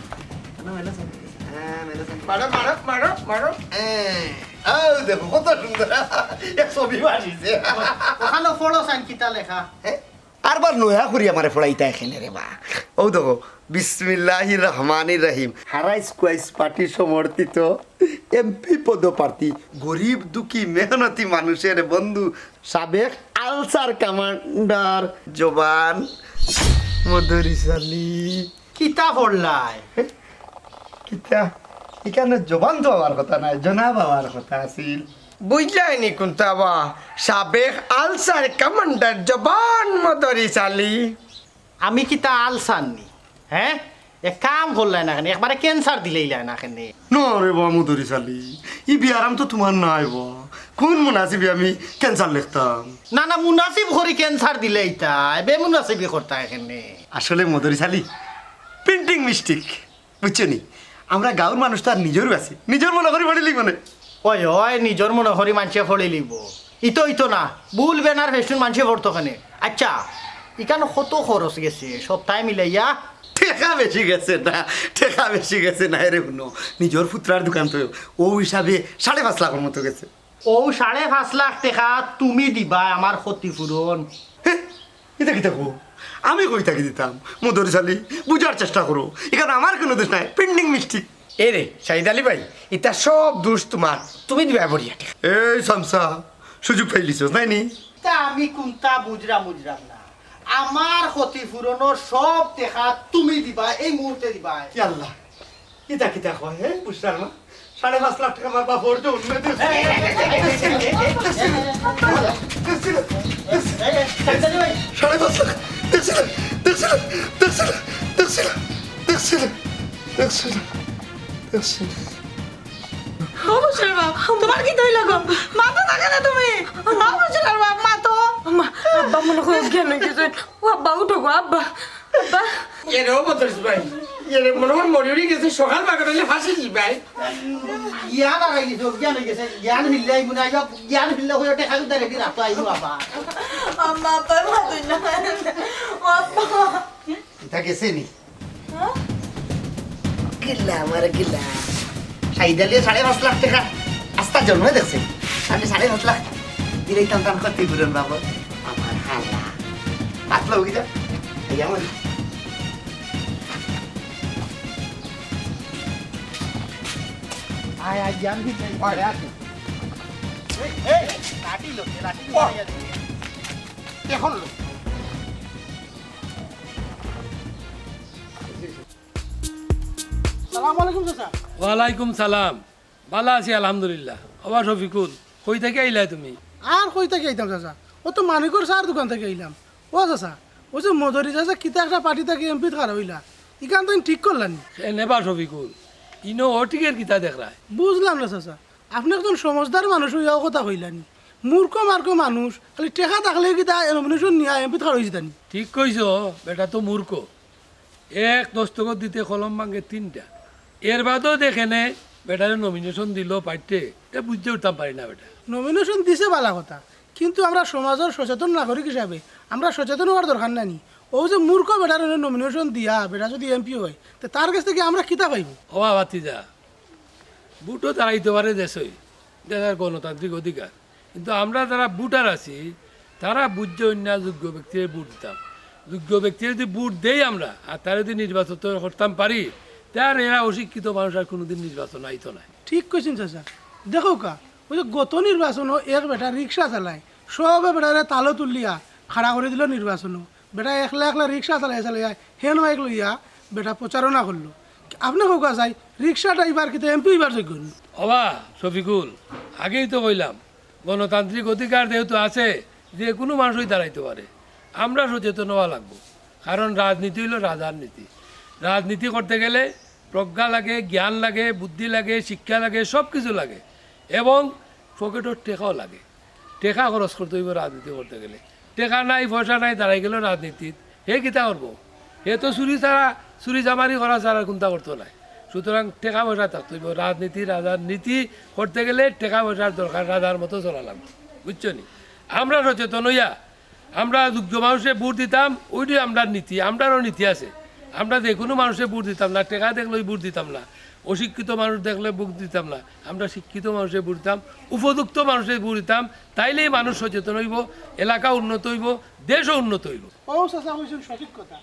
কোনো মেলা চাইন। হ্যাঁ, মেলা চাইন। মারো, মারো, মারো, মারো। হ্যাঁ। আও দেখো, কত সুন্দর। এক ছবি বাসিছে। ওখানো ফড়ো চাইন কিতা লেখা। হ্যাঁ? আরবার নয়া করি আমারে ফড়াইতা এখানে রে বা। ও দেখো, বিসমিল্লাহির রহমানির রহিম। হারাইস কুয়াইস পার্টি সমর্থিত এমপি পদপ্রার্থী, গরিব দুঃখী মেহনতি মানুষের বন্ধু, সাবেক আলসার কমান্ডার জবান মদরিস আলী। কিতা পড়লায়? কিতা? ইখানো জবান তো আওয়ার কথা নায়, জনাব আওয়ার কথা আছিল। বুঝলায়নি কুনতা বা? সাবেক আলসার কমান্ডার জবান মদরিস আলী। আমি কিতা আলসার নি? হ্যাঁ? এক কাম করলায় না কেনে? একবারে ক্যান্সার দিলাইলায় না কেনে? না রে বা মদরিস আলী, ই বিয়ারাম তো তোমার নাই বা। কোন মুনাসিবে আমি ক্যান্সার লিখতাম? না, না, মুনাসিব করি ক্যান্সার দিলাইতায়, বেমুনাসিবি করতায় কেনে? আসলে মদরিস আলী, প্রিন্টিং মিস্টেক। বুঝছো নি? আমরা গাঁওর মানুষ তো আর নিজরও আছে, নিজর মনে করি ফড়িলি মানে। ওই, ওই, নিজর মনে করি মানষে ফড়িলিবো। ইতো, ইতো না, ভুল ব্যানার ফেস্টুন মানষে ফড়তো কেনে? আচ্ছা, ইখান কত খরচ গেছে, সবতায় মিলাইয়া? টেকা বেশি গেছে না, টেকা বেশি গেছে না, এরে হুনো, নিজর ফুতরার দোকান তো, ও হিসাবে সাড়ে পাঁচ লাখর মতো গেছে। ও সাড়ে পাঁচ লাখ টেকা তুমি দিবায় আমার ক্ষতিপূরণ। হে, ইতা কিতা কও? আমি কই থাকি দিতাম? মদরিস আলী, বুঝার চেষ্টা করো। ইখান আমার কুনু দোষ নাই, প্রিন্টিং মিস্টেক। এ রে, সাইদ আলী ভাই, ইতা সব দোষ তোমার। তুমি দিবায় বড়িয়া টেকা। এই সামসা, সুযোগ পাইলিছস, নায় নি? তা আমি কুনতা বুঝরাম, বুঝরাম না। আমার ক্ষতিপূরণর সব টেকা তুমি দিবায়, এই মুহূর্তে দিবায়। ইয়া আল্লাহ, কিতা কিতা কয়, হে? বুঝলাম না। সাড়ে পাঁচ লাখ টেকা আমার বাপর জন্মে দিছে। সাড়ে পাঁচ লাখ। দেখছিল, দেখছিল, দেখছিল, দেখছিল। ও বসুর বাপ, তোমার কিতা অইলো গো? মাতো না কেনে তুমি? ও বসুর বাপ, মাতো। আম্মা, আব্বা মনে হয় অজ্ঞান অই গেছে। ও আব্বা, উঠো গো, আব্বা। আব্বা। এরে ও মদরিস ভাই, এরে মনে হয় মরি উড়ি গেছে, সকাল বাগান হইলে ফাঁসি দিবায়। জ্ঞান হারাই গেছে, অজ্ঞান অই গেছে, জ্ঞান ফিরলে আইবো না, আইবো, জ্ঞান ফিরলে কইও টেকা উদ্ধার রেডি রাখতো আইবো আবার। আম্মা, আব্বা, মাতো না। ও আব্বা। ইতা গেছে নি? হ্যাঁ? কিলা, আমার কিলা। সাইদ আলীয়ে সাড়ে পাঁচ লাখ টেকা আস্তা জন্মে দেখছে। আমি সাড়ে পাঁচ লাখ দিলেই তান তান ক্ষতিপূরণ পাবো। আমার হালা। পাতলা হয়ে যা। এই আমার। আয়, আয়, জ্ঞান দিতে, আয়, আয়। এই, এই, লাঠি লো, লাঠি লো, বাহ। এখন লো। সালাম আলাইকুম চাচা। ওয়ালাইকুম সালাম। ভালা আছি আলহামদুলিল্লাহ। ওবা শফিকুল, কই থাকি আইলায় তুমি? আর কই থাকি আইতাম চাচা, অউ তো মানিকর চার দোকান থাকি আইলাম। ও চাচা, অউ যে মদরি চাচা কিতা একটা পার্টি থাকি এমপি খাড়া অইলা, ইখান তো ঠিক করলা নি? এ নেবা শফিকুল, ইনো অটিকের কিতা দেখরায়? বুঝলাম না চাচা, আপনে একজন সমঝদার মানুষ অইয়া অউ কথা কইলা নি? মূর্খ মার্খ মানুষ, খালি টেকা থাকলে কিতা নমিনেশন নিয়া এমপি খাড়া অইযিতা নি? ঠিক কইছো, বেটা তো মূর্খ। এক দস্তখত দিতে কলম ভাঙ্গে তিনটা। এর বাদেও দেখে নে, বেটারে নমিনেশন দিল পার্টিয়ে, তে বুঝতে উঠতাম পারি না বেটা। নমিনেশন দিছে ভালা কথা, কিন্তু আমরা সমাজর সচেতন নাগরিক হিসাবে আমরা সচেতন অওয়ার দরকার না নি? অউ যে মূর্খ বেটারে নমিনেশন দিয়া বেটা যদি এমপি অয়, তে তার গেছ থাকি আমরা কিতা পাইমু? ও বাবা, তুই যা, ভোটও দাঁড়াইতে পারে দেশই, দেশর গণতান্ত্রিক অধিকার। কিন্তু আমরা যারা ভোটার আছি, তারা বুঝতে অইন্য যোগ্য ব্যক্তিরে ভোট দিতাম। যোগ্য ব্যক্তিরে যদি ভোট দেই আমরা, আর তারে যদি নির্বাচিত করতাম পারি, তে আর এরা অশিক্ষিত মানুষ আর কোনোদিন নির্বাচন আইতো নায়। ঠিক কইছেন চাচা। দেখউক্কা, অউ যে গত নির্বাচনও এক বেটা রিক্সা চালায়, সবে বেটারে তালো তুলিয়া খাড়া করি দিল নির্বাচনও। বেটা একলা একলা রিক্সা চালাইয়া চালাইয়া হ্যান্ড মাইক লইয়া বেটা প্রচারণা করলো। আপনে কউক্কা চাই, রিক্সা ড্রাইভার কিতা এমপি অইবার যোগ্য নি? ওবা শফিকুল, আগেই তো কইলাম, গণতান্ত্রিক অধিকার যেহেতু আছে, যে কোনো মানুষই দাঁড়াইতে পারে। আমরা সচেতন অওয়া লাগবো, কারণ রাজনীতি অইলো রাজার নীতি। রাজনীতি করতে গেলে প্রজ্ঞা লাগে, জ্ঞান লাগে, বুদ্ধি লাগে, শিক্ষা লাগে, সব কিছু লাগে, এবং পকেটর টেকাও লাগে। টেকা খরচ করতে অইবো রাজনীতি করতে গেলে। টেকা নাই, পয়সা নাই, দাঁড়াই গেল রাজনীতিত, হে কিতা করবো? হে তো চুরি ছাড়া, চুরি চামারি করা ছাড়া কুন্তা করতো নায়। সুতরাং টেকা পয়সা থাকতে অইবো। রাজনীতি, রাজার নীতি করতে গেলে টেকা পয়সার দরকার, রাজার মতো চলা লাগবো, বুঝছো নি? আমরা সচেতন অইয়া আমরা যোগ্য মানুষরে ভোট দিতাম, অইটাউ আমরার নীতি, আমরারও নীতি আছে। আমরা যে কোনো মানুষরে ভোট দিতাম না, টেকা দেখলেই ভোট দিতাম না, অশিক্ষিত মানুষ দেখলে ভোট দিতাম না, আমরা শিক্ষিত মানুষরে ভোট দিতাম, উপযুক্ত মানুষরে ভোট দিতাম, তাইলেই মানুষ সচেতন অইবো, এলাকা উন্নত অইবো, দেশও উন্নত অইবো। ও চাচা কইছইন সঠিক কথা।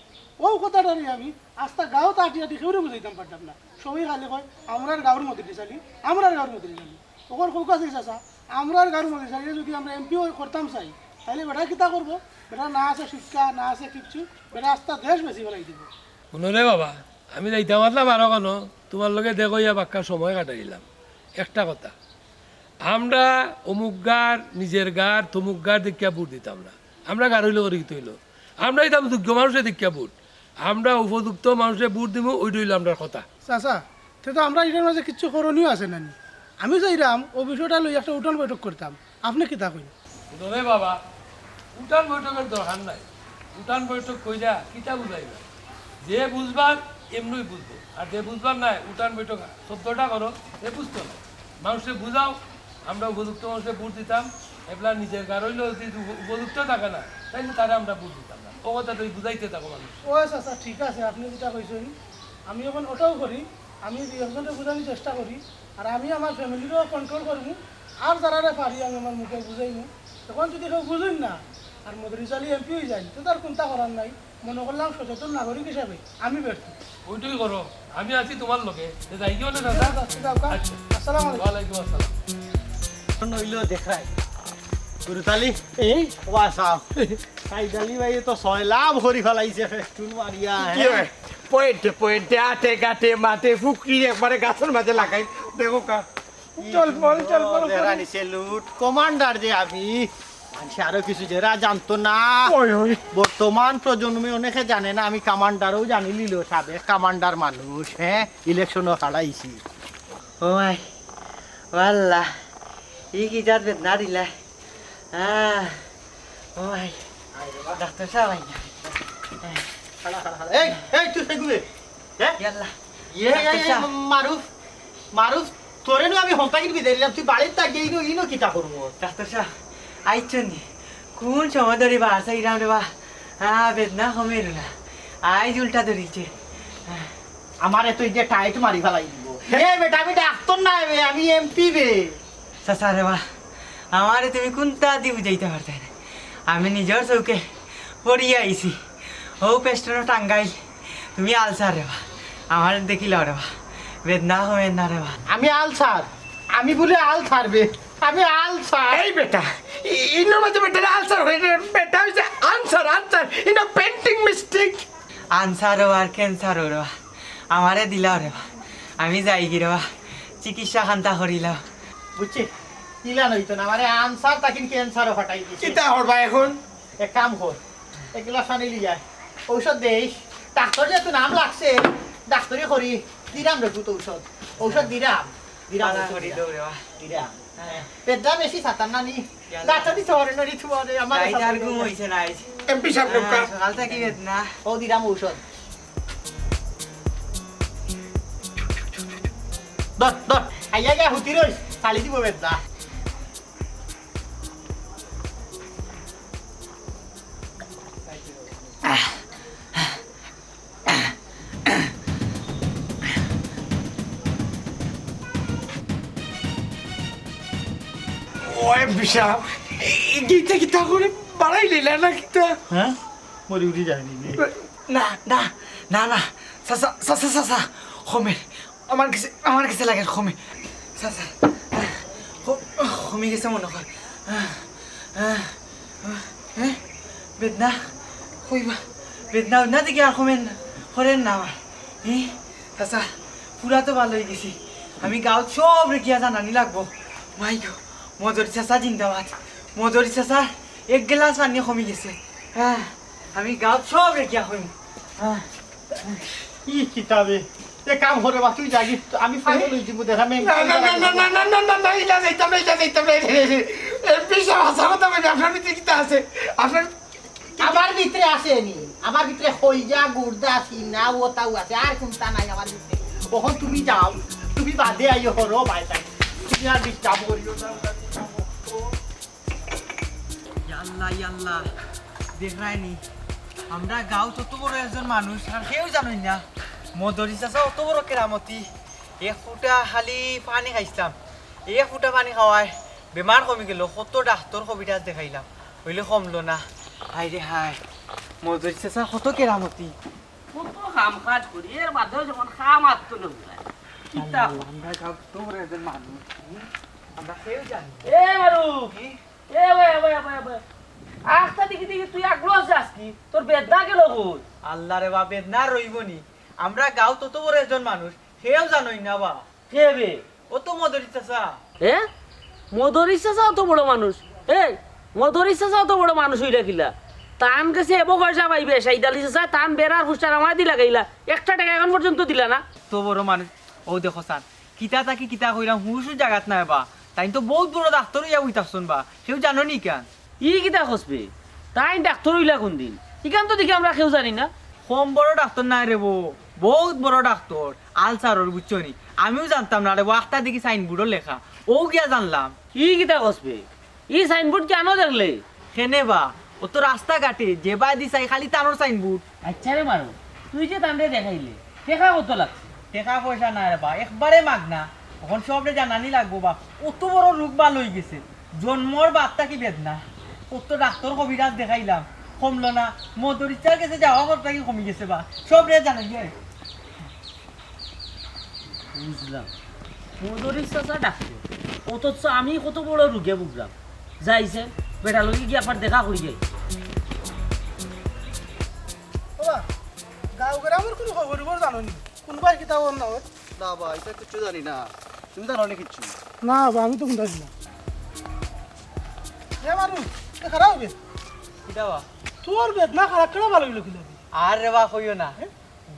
অউ কথাটারে আমি আস্তা গাঁওত আটি আটি কেউরে বুঝাইতাম পারতাম না। সবেই খালি কয়, "আমরার গাঁওর মদরি চালি, আমরার গাঁওর মদরি চালি।" অখন কউক্কা চাই চাচা, আমরার গাঁওর মদরি চালিরে যদি আমরা এমপি করতাম চাই, তাইলে বেটায় কিতা করবো? বেটার না আছে শিক্ষা, না আছে কিচ্ছু, বেটায় আস্তা দেশ বেচি ফালাই দিবো। হুনো রে বাবা, আমি যাইতাম পারলাম আরো কুনো, তুমার লগে দেখা অইয়া বাক্কা সময় কাটাইলাম। একটা কথা, আমরা অমুক গাঁওর, নিজর গাঁওর, তমুক গাঁওর দেখিয়া ভোট দিতাম না। আমরা গাঁওর অইলে করি কিতা অইলো? আমরা দিতাম যোগ্য মানুষরে দেখিয়া ভোট। আমরা উপযুক্ত মানুষরে ভোট দিমু, অইটাউ অইলো আমরার কথা। চাচা, তে তো আমরার ইটার মাঝে কিচ্ছু করণীয় আছে না নি? আমি চাইরাম অউ বিষয়টা লইয়া একটা উঠান বৈঠক করতাম। আপনে কিতা কইন? হুনো রে বাবা, উঠান বৈঠকর দরকার নাই। উঠান বৈঠক কইরা কিতা বুঝাইবা? যে বুঝবার এমনেউ বুঝবো, আর যে বুঝবার নায়, উঠান বৈঠক শব্দটা করো, হে বুঝতো নায়। মানুষরে বুঝাও, আমরা উপযুক্ত মানুষরে ভোট দিতাম, এবলা নিজর গাঁওর অইলেও যদি উপ-, উপযুক্ত থাকে না, তাইলে তারে আমরা ভোট দিতাম না। অউ কথা তুমি বুঝাইতে থাকো মানুষ। ও আচ্ছা, আচ্ছা, ঠিক আছে, আপনে যেটা কইছইন, আমি অখন অটাউ করি, আমি দুই একজনরে বুঝানির চেষ্টা করি, আর আমি আমার ফ্যামিলিরেও কন্ট্রোল করমু, আর যারারে পারি আমি আমার মুখে বুঝাইমু। অখন যদি কেউ বুঝইন না, আর মদরি চালি এমপি অইযাইন, তে তার কুন্তা করার নাই। মনো করলাম সচেতন নাগরিক হিসাবে আমি ব্যর্থ। অইটাউ করো, আমি আছি তুমার লগে। তে যাইগি অনে চাচা? যাও, যাও, যাও, যাও। আচ্ছা। আসসালামু আলাইকুম। ওয়ালাইকুম আসসালাম। অখন অইলো দেখরায়। গরুতালি। এই? ওয়া সাব। সাইদ আলী ভাইয়ে তো ছয় লাভ করি ফালাইছে, ফেস্টুন মারিয়া, কি হে? হয়? পয়েন্টে পয়েন্টে, আটে ঘাটে, মাঠে, পুকুরি, একবারে গাছর মাঝে লাগাই। দেখউক্কা। জলফল, জলফল জেরা করে। নিছে লুট। কমান্ডার যে আমি, মানষে আরো কিছু জেরা জানতো না। ওই, ওই। বর্তমান প্রজন্মে অনেকে জানে না, আমি কমান্ডারও জানিলিলো, সাবেক কমান্ডার মানুষ, হে? ইলেকশনও খাড়াইছি। ও মাই, ও আল্লাহ, ই কি জাত বেদনা দিলা? আহ, ও মাই, ডাক্তার সাব আইন না। খাড়া, খাড়া, খাড়া। এই, এই, তুই সেগুবে। হে? ইয়াল্লা। ইয়ে, ইয়ে, ডাক্তার ইয়ে, সাব। মারুফ, মারুফ, তোরে নু আমি হন্তা কিনবি দিলাম, তুই বাড়িত তা গিয়ে ইনো, ইনো কিতা করবো? ডাক্তার সাব, আইছইন নি? কুন সময় ধরি বাড়ছে ইরাম রে বা? আ, বেদনা কমের না। আইজ উল্টা ধরিছে। আমারে তো ইগে টাইট মারি ফালাই দিবো। এ বেটা, আমি ডাক্তার নায় বে, আমি এমপি বে। চাচা রে বা, আমারে তুমি কুন্তা দি বুঝাইতায় পারতায় না। আমি নিজর চউখে পড়িয়া আইছি। অউ পেস্টুনো টাঙ্গাইল, তুমি আলসার রে বা। আমারে দেখিলাও রে বা। বেদনা কমের না রে বা। আমি আলসার, আমি বুলে আলসার বে, আমি আলসার। এই বেটা, ই-, ইনোর মাঝে বেটারে আলসার অয় রে, বেটা অইছে আনসার, আনসার, ইনো printing mistake। আনসার অয় আর ক্যান্সার অয় রে বা, আমারে দিলাও রে বা, আমি যাইগি রে বা, চিকিৎসা খান্তা করিলাও। বুঝছি, ইলা নইতো না, আমারে আনসার তাকিন ক্যান্সারও ফাটাই দিছে। কিতা করবা এখন? এক কাম কর, এক গ্লাস পানি লিয়া আয়। ঔষধ দেইস। ডাক্তর যেহেতু নাম লাগছে, ডাক্তরি করি। দিরাম রে পুত ঔষধ। ঔষধ দিরাম। দিরাম পালা ঔষধ করি দিরাম। দৌড়ে বা। দিরাম। হ্যাঁ। পেটটা বেশি সাতার না নি? ইয়াল্লা। ডাক্তর দিতে পারে না রে, তুই আরে আমার রাইত আর ঘুম অইছে না আইজ। এমপি সাহেব লোক কা? হ্যাঁ, সকাল থাকি বেদনা। ও দিরাম ঔষধ। ধর, ধর। আইয়া গিয়া হুতি রইস। চালি দিব বেদনা। ও এমপি সাহেব, ই গিতা কিতা করে বাড়াই লইলা না কিতা? হ্যাঁ? মরি উঠি যায়নি রে। না, না, না, না। চাচা, চাচা, চাচা, কমে। আমার গেছে, আমার গেছে লাগে কমে। চাচা, ক-, কমি গেছে মনে হয়। হ্যাঁ? বেদনা? কইবা? বেদনা, না দেখি আর কমের না। করের না আমার। ই? চাচা, পুরা তো ভালা অই গেছি। আমি গাঁওত সবরে গিয়া জানানি লাগবো। মাই গো, মদরি চাচা জিন্দাবাদ। মদরি চাচা এক গ্লাস পানি কমি গেছে। হ্যাঁ, আমি গাঁওত সবরে গিয়া কইমু। হ্যাঁ। ই কিতা বে? এ কাম করে বা, তুই যাগি, আমি পাগল অই যিমু, দেখা মে-, না, না, না, ইলা যাইতাম না, ইলা যাইতাম না, ইলা, ইলা। এমপি সাহেব, হাছা কথা কইন, আপনার ভিতরে কিতা আছে? আপনার আমার ভিতরে আছে নি, আমার ভিতরে কইজা, গুর্দা, সিনা, ওটাও আছে, আর কুনটা নাই আমার ভিতরে। অখন তুমি যাও, তুমি বাদে আইও, হরো ভাই, তুমি আর disturb করিও না। ইয়াল্লা, ইয়াল্লা, দেখরায়নি, আমরা গাঁওত অত বড় একজন মানুষ, আর কেউ জানইন না। মদরি চাচা অত বড় কেরামতি, এক ফুটা খালি পানি খাইছলাম, এক ফুটা পানি খাওয়ায় বেমার কমি গেল, কত ডাক্তর কবিরাজ দেখাইলাম, অইলে কমলো না। হায় রে হায়, মদরি চাচা কত কেরামতি। কত কাম কাজ করি, এর বাদেও যেমন কাম আত্ম লোক যায়। কিতা? আল্লাহ, আমরা গাঁওত অত বড় একজন মানুষ, হুম? আমরা কেউ জানি না। এ মারু, কি? এ ভাই, এ ভাই, এ ভাই, এ ভাই। আস্তা দেখি দেখি তুই এক গ্লাস যাস কি? তোর বেদনা গেল কই? আল্লাহ রে বা, বেদনা রইবো নি? আমরা গাঁওত অত বড় একজন মানুষ, কেউ জানইন না বা। কে বে? ও তো মদরি চাচা। এ? মদরি চাচা অত বড় মানুষ? এই, মদরি চাচা অত বড় মানুষ অইলা কিলা? তান গেছে এবো পয়সা পাইবে, সাইদ আলী চাচা, তান বেড়ার ফুসটা রামাদি লাগাইলা, একটা টেকা এখন পর্যন্ত দিলা না। অত বড় মানুষ, ও দেখো চান, কিতা থাকি কিতা কইরাম, হুশ জাগাত নাই বা। তাইন তো বউত বড় ডাক্তর অইয়া বই থাকছইন বা, কেউ জানো নি কেন? ই কিতা কস বে? তাইন ডাক্তর অইলা কুনদিন? ইখান তো দেখি আমরা কেউ জানি না। কম বড় ডাক্তর নায় রে বো, বউত বড় ডাক্তর, আলসারর, বুঝছো নি? আমিও জানতাম না রে বো, আখতা দেখি সাইনবোর্ডও লেখা, অউ গিয়া জানলাম। ই কিতা কস বে? ই সাইনবোর্ড কেনে দেখলে? কেনে বা, অত রাস্তাঘাটে যেবায়দি চাই খালি তানর সাইনবোর্ড। আইচ্ছা রে মারু, তুই যে তানরে দেখাইলে, টেকা কত লাগছে? টেকা পয়সা নায় রে বা, একবারে মাগনা। অখন সবরে জানানি লাগবো বা, অত বড় রোগ ভালা অইগেছে, জন্মর বাদ থাকি বেদনা। অত ডাক্তর কবিরাজ দেখাইলাম, কমলো না, মদরিচার গেছে যাওয়া কত থাকি কমি গেছে বা, সবরে জানাই যায়। বুঝলাম, মদরিস চাচা ডাক্তর, অথচ আমি কত বড় রোগে ভুগলাম। যাইছে, বেটা লগে গিয়া একবার দেখা করি যাই। বাবা, গাঁও গ্রামর কুনু খবর-টবর জানো নি? কুনবায় কিতা অর না অর? না বা, ইতা কিচ্ছু জানি না। তুমি জানো নি কিচ্ছু? না বা, আমি তো কুনতা জানি না। এ মারু, এ খাড়া অইবে। কিতা বা? তোর বেদনা খারাপ কেনে ভালা অইলো কিলা? আরে বা, কইও না।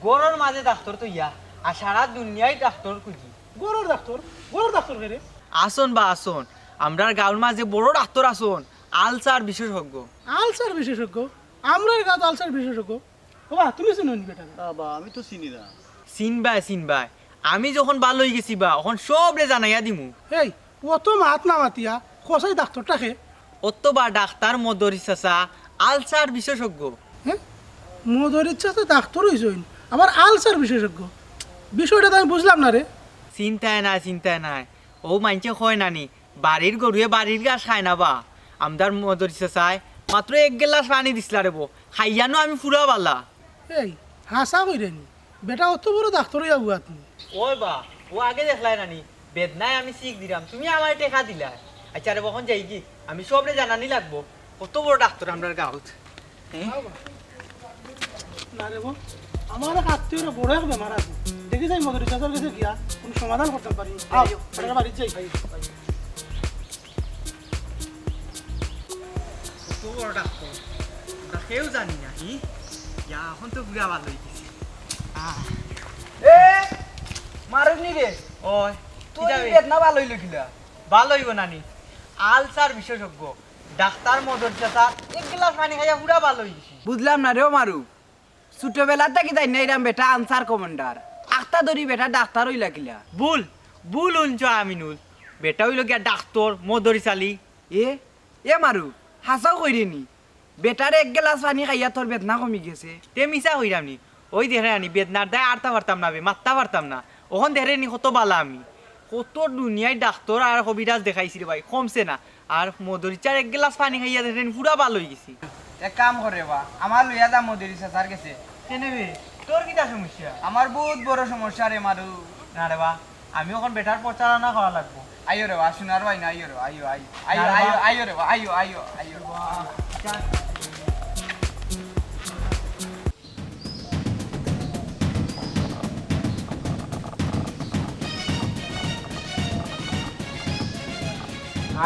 ঘরর মাঝে ডাক্তর থইয়া, আর সারা দুনিয়াত ডাক্তর খুজি। ঘরর ডাক্তর? ঘরর ডাক্তর কে রে? আছইন বা আছইন, আমরার গাঁওর মাঝে বড় ডাক্তর আছইন, আলসার বিশেষজ্ঞ। আলসার বিশেষজ্ঞ? আমরার গাঁওত আলসার বিশেষজ্ঞ? ওবা, তুমি চিনো নি বেটারে? না বা, আমি তো চিনি না। চিনবায়, চিনবায়। আমি যখন ভালা অইগেছি বা, অখন সবরে জানাইয়া দিমু। এই, অত মাত না মাতিয়া, কছাইন ডাক্তরটা কে? অত বা ডাক্তর মদরিস চাচা, আলসার বিশেষজ্ঞ। হে? মদরিস চাচা ডাক্তর অইছইন, আবার আলসার বিশেষজ্ঞ। বিষয়টা তো আমি বুঝলাম না রে। চিন্তায় নাই, চিন্তায় নাই। অউ মাইনষে কয় না নি, বাড়ির গরুয়ে বাড়ির ঘাস খায় না বা। আমরার মদরিস চাচায় মাত্র এক গেলাস পানি দিছলা রে বো। খাইয়া নু আমি পুরা ভালা। এই, হাছা কইরে নি? বেটা অত বড় ডাক্তর অইয়া বুয়াত নি? ওই বা, ও আগে দেখলায় নানি, বেদনায় আমি চিক দিলাম, তুমি আমারে টেকা দিলায়। আইচ্ছা রে বা, অখন যাইগি, আমি সবরে জানানি লাগবো কত বড় ডাক্তর আমরার গাঁওত। হ্যাঁ? না রে বা, আমার এক আত্মীয়র বড় এক বেমার আছে, দেখি যাই মদরি চাচার গেছে গিয়া কুনু সমাধান করতাম পারি। আও, আইও। আমরা বাড়িত যাই। কত বড় ডাক্তর, আমরা কেউ জানি না। হি? ইয়া, অখন তো পুরা ভালা অইগেছি। আহ। এ, মারুফ নি রে? ওই, তুই কিতা বে? বেদনা ভালা অইলো কিলা? ভালা অইবো নানি, আলসার বিশেষজ্ঞ ডাক্তর মদরি চাচা এক গ্লাস পানি খাইয়া পুরা ভালা অইগেছি। বুঝলাম না রে ও মারুফ, ছোটবেলা থাকি জানি না এরাম বেটা আনসার কমান্ডার, আখতা ধরি বেটা ডাক্তর অইলা কিলা? ভুল, ভুল হুনছো আমিনুল, বেটা অইলো গিয়া ডাক্তর মদরিছ আলী। এ, এ মারুফ, হাছাউ কইরে নি? বেটারে এক গ্লাস পানি খাইয়া তোর বেদনা কমি গেছে। তে মিছা কইরাম নি? ওই দেখরে আনি, বেদনার দায় আরতা পারতাম না বে, মাততা পারতাম না। অখন দেখরে নি কত ভালা আমি। কত দুনিয়ার ডাক্তর আর কবিরাজ দেখাইছি রে ভাই, কমছে না। আর মদরিছার এক গ্লাস পানি খাইয়া দেখরে নি পুরা ভালা অইগেছি। এক কাম কর রে বা, আমারে লইয়া যা মদরিছ চাচার গেছে। কেনে বে? তোর কিতা সমস্যা? আমার বউত বড় সমস্যা রে মারুফ। না রে বা, আমি অখন বেটার পরিচালনা করা লাগবো। আইও রে বা, সোনার ভাই না, আইও রে বা, আইও, আইও, আইও, না রে আইও, বা। আইও রে বা, আইও, আইও, আইও।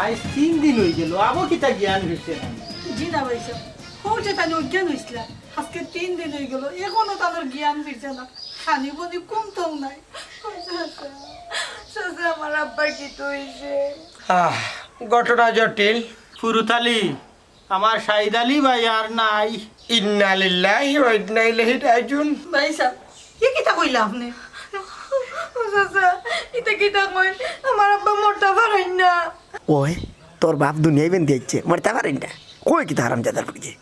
আইজ তিন দিন অইগেলো, আবো কিতা জ্ঞান ফিরছে না? জি না ভাইসাব, হউ যে তাইন অজ্ঞান অইছলা, আইজকে তিন দিন অইগেলো, অখনো তান জ্ঞান ফিরছে না, খানি পানি কমতাউ নাই। চাচা, চাচা, আমার আব্বার কিতা অইছে? আহ, ঘটনা জটিল। ফুরুত আলী, আমার সাইদ আলী ভাই আর নাই। ইন্না লিল্লাহি ওয়া ইন্না ইলাইহি রাজিউন। ভাইসাব, ই কিতা কইলা আপনে? ও চাচা, ইতা কিতা কইন? আমার আব্বা মরতা পারইন না। ওই, তোর বাপ দুনিয়াত বান্দি আইছে, মরতা পারইন না? কই কিতা হারামজাদার ফুড়িয়ে?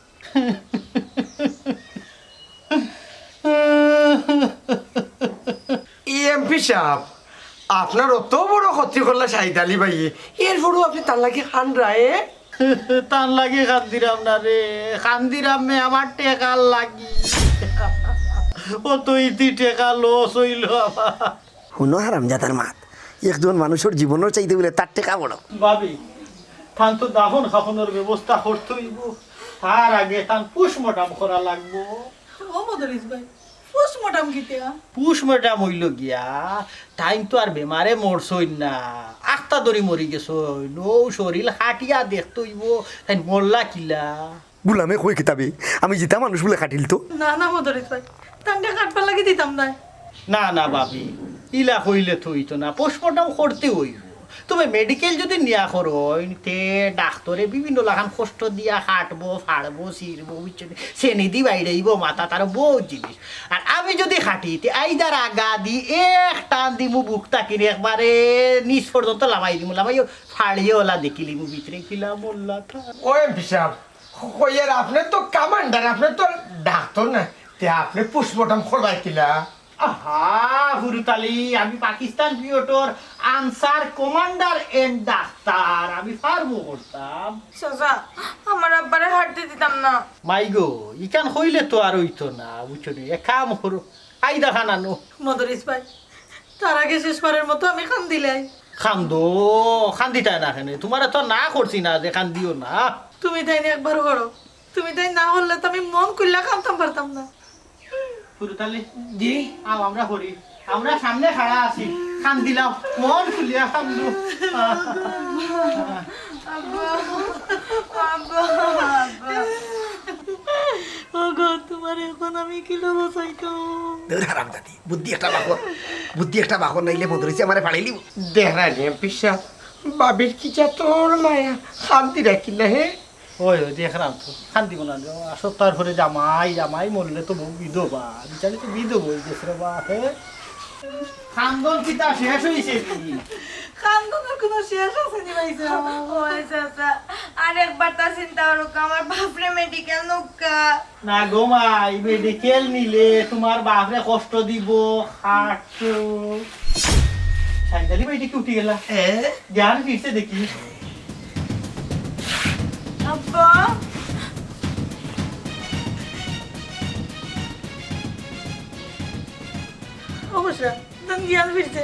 ই এমপি সাব, আপনার অত বড় ক্ষতি করলা সাইদ আলী ভাইয়ে, এরপরও আপনে তার লাগি কান্দরা, এ? তার লাগি কান্দিরাম না রে, কান্দিরাম বে আমার টেকার লাগি। অত ইতি টেকা লস অইলো আমার। হুনো হারামজাদার মাত, একজন মানুষর জীবনর চাইতে বুলে তার টেকা বড়। ভাবি, তান তো দাফন কাফনর ব্যবস্থা করতে অইবো, তার আগে তান postmortem করা লাগবো। ও মদরিছ ভাই, postmortem কিতা? Postmortem অইলো গিয়া, তাইন তো আর বেমারে মরছইন না, আখতা ধরি মরি গেছইন, অউ শরীল কাটিয়া দেখতে অইবো, তাইন মরলা কিলা। গুলামে কই কিতা বে? আমি জিতা মানুষ বুলে কাটিল তো। না, না, মদরিছ ভাই, তানরে কাটবার লাগি দিতাম নায়। না, না, ভাবি, ইলা কইলে তো অইতো না, postmortem করতে অইবো। তুমি মেডিকেল যুদি নিয়া করইন, তে ডাক্তরে বিভিন্ন লাখান কষ্ট দিয়া কাটবো, ফাড়বো, ছিড়বো, বুঝছো নি? সেনি দি বাইড়াইবো মাথাত, আরো বউত জিনিস। আর আমি যুদি কাটি, তে আইদার আগা দি এক টান দিমু বুক থাকি একবারে নিচ পর্যন্ত লামাই দিমু, লামাইও ফাড়িয়ে ওলা দেখিলিমু ভিতরে কিলা মরলা থা। ও এমপি সাব, কইয়ার আপনে তো কমান্ডার, আপনে তো ডাক্তর না, তে আপনে postmortem করবা কিলা? আহা, ফুরুত আলী, আমি পাকিস্তান পিরিয়ডর আনসার কমান্ডার and ডাক্তার, আমি পারমু করতাম। চাচা, আমার আব্বারে কাটতে দিতাম না। মাই গো, ইখান কইলে তো আর অইতো না, বুঝছো নি? এক কাম করো, আইদা খান আনো। মদরিছ ভাই, তার আগে শেষবারের মতো আমি কান্দিলাই। কান্দো, কান্দিতায় না কেনে? তুমারে তো না করছি না যে কান্দিও না। তুমি তাইন একবার করো, তুমি তাইন না করলে তো আমি মন খুলিয়া কান্দতাম পারতাম না। ফুরুত আলী, জি। আও, আমরা করি। আমরা সামনে খাড়া আছি। কান্দিলাও। মন খুলিয়া কান্দো। আব্বা, আব্বা, আব্বা। ওগো, তুমারে অখন আমি কিলা বাঁচাইতাম? দূর হারামজাদি। বুদ্ধি একটা বার কর। বুদ্ধি একটা বার কর, নাইলে মদরিছে আমারে ফাড়াইলিবো। দেখরায়নি এমপি সাব, ভাবির কি জাতর মায়া, কান্দিরা কিলা হে? ওই, ওই, দেখরাম তো, কান্দিবো না রে, সপ্তাহর পরে জামাই, জামাই মরলে তো বউ বিধবা, বিচারি তো বিধবা অইগেছে রে বা, হে? কান্দন কিতা শেষ অইছে নি? কান্দনর কুনু শেষ আছে নি ভাইসাব? ওই চাচা, আরেকবার তা চিন্তা করুক, আমার বাপরে মেডিকেল নৌকা। না গো মাই, মেডিকেল নিলে তুমার বাপরে কষ্ট দিবো, খাটো। সাইদালি ভাই দেখি উঠি গেলা। এ? জ্ঞান ফিরছে দেখি। আব্বা। অবশ্য, তান জ্ঞান ফিরছে।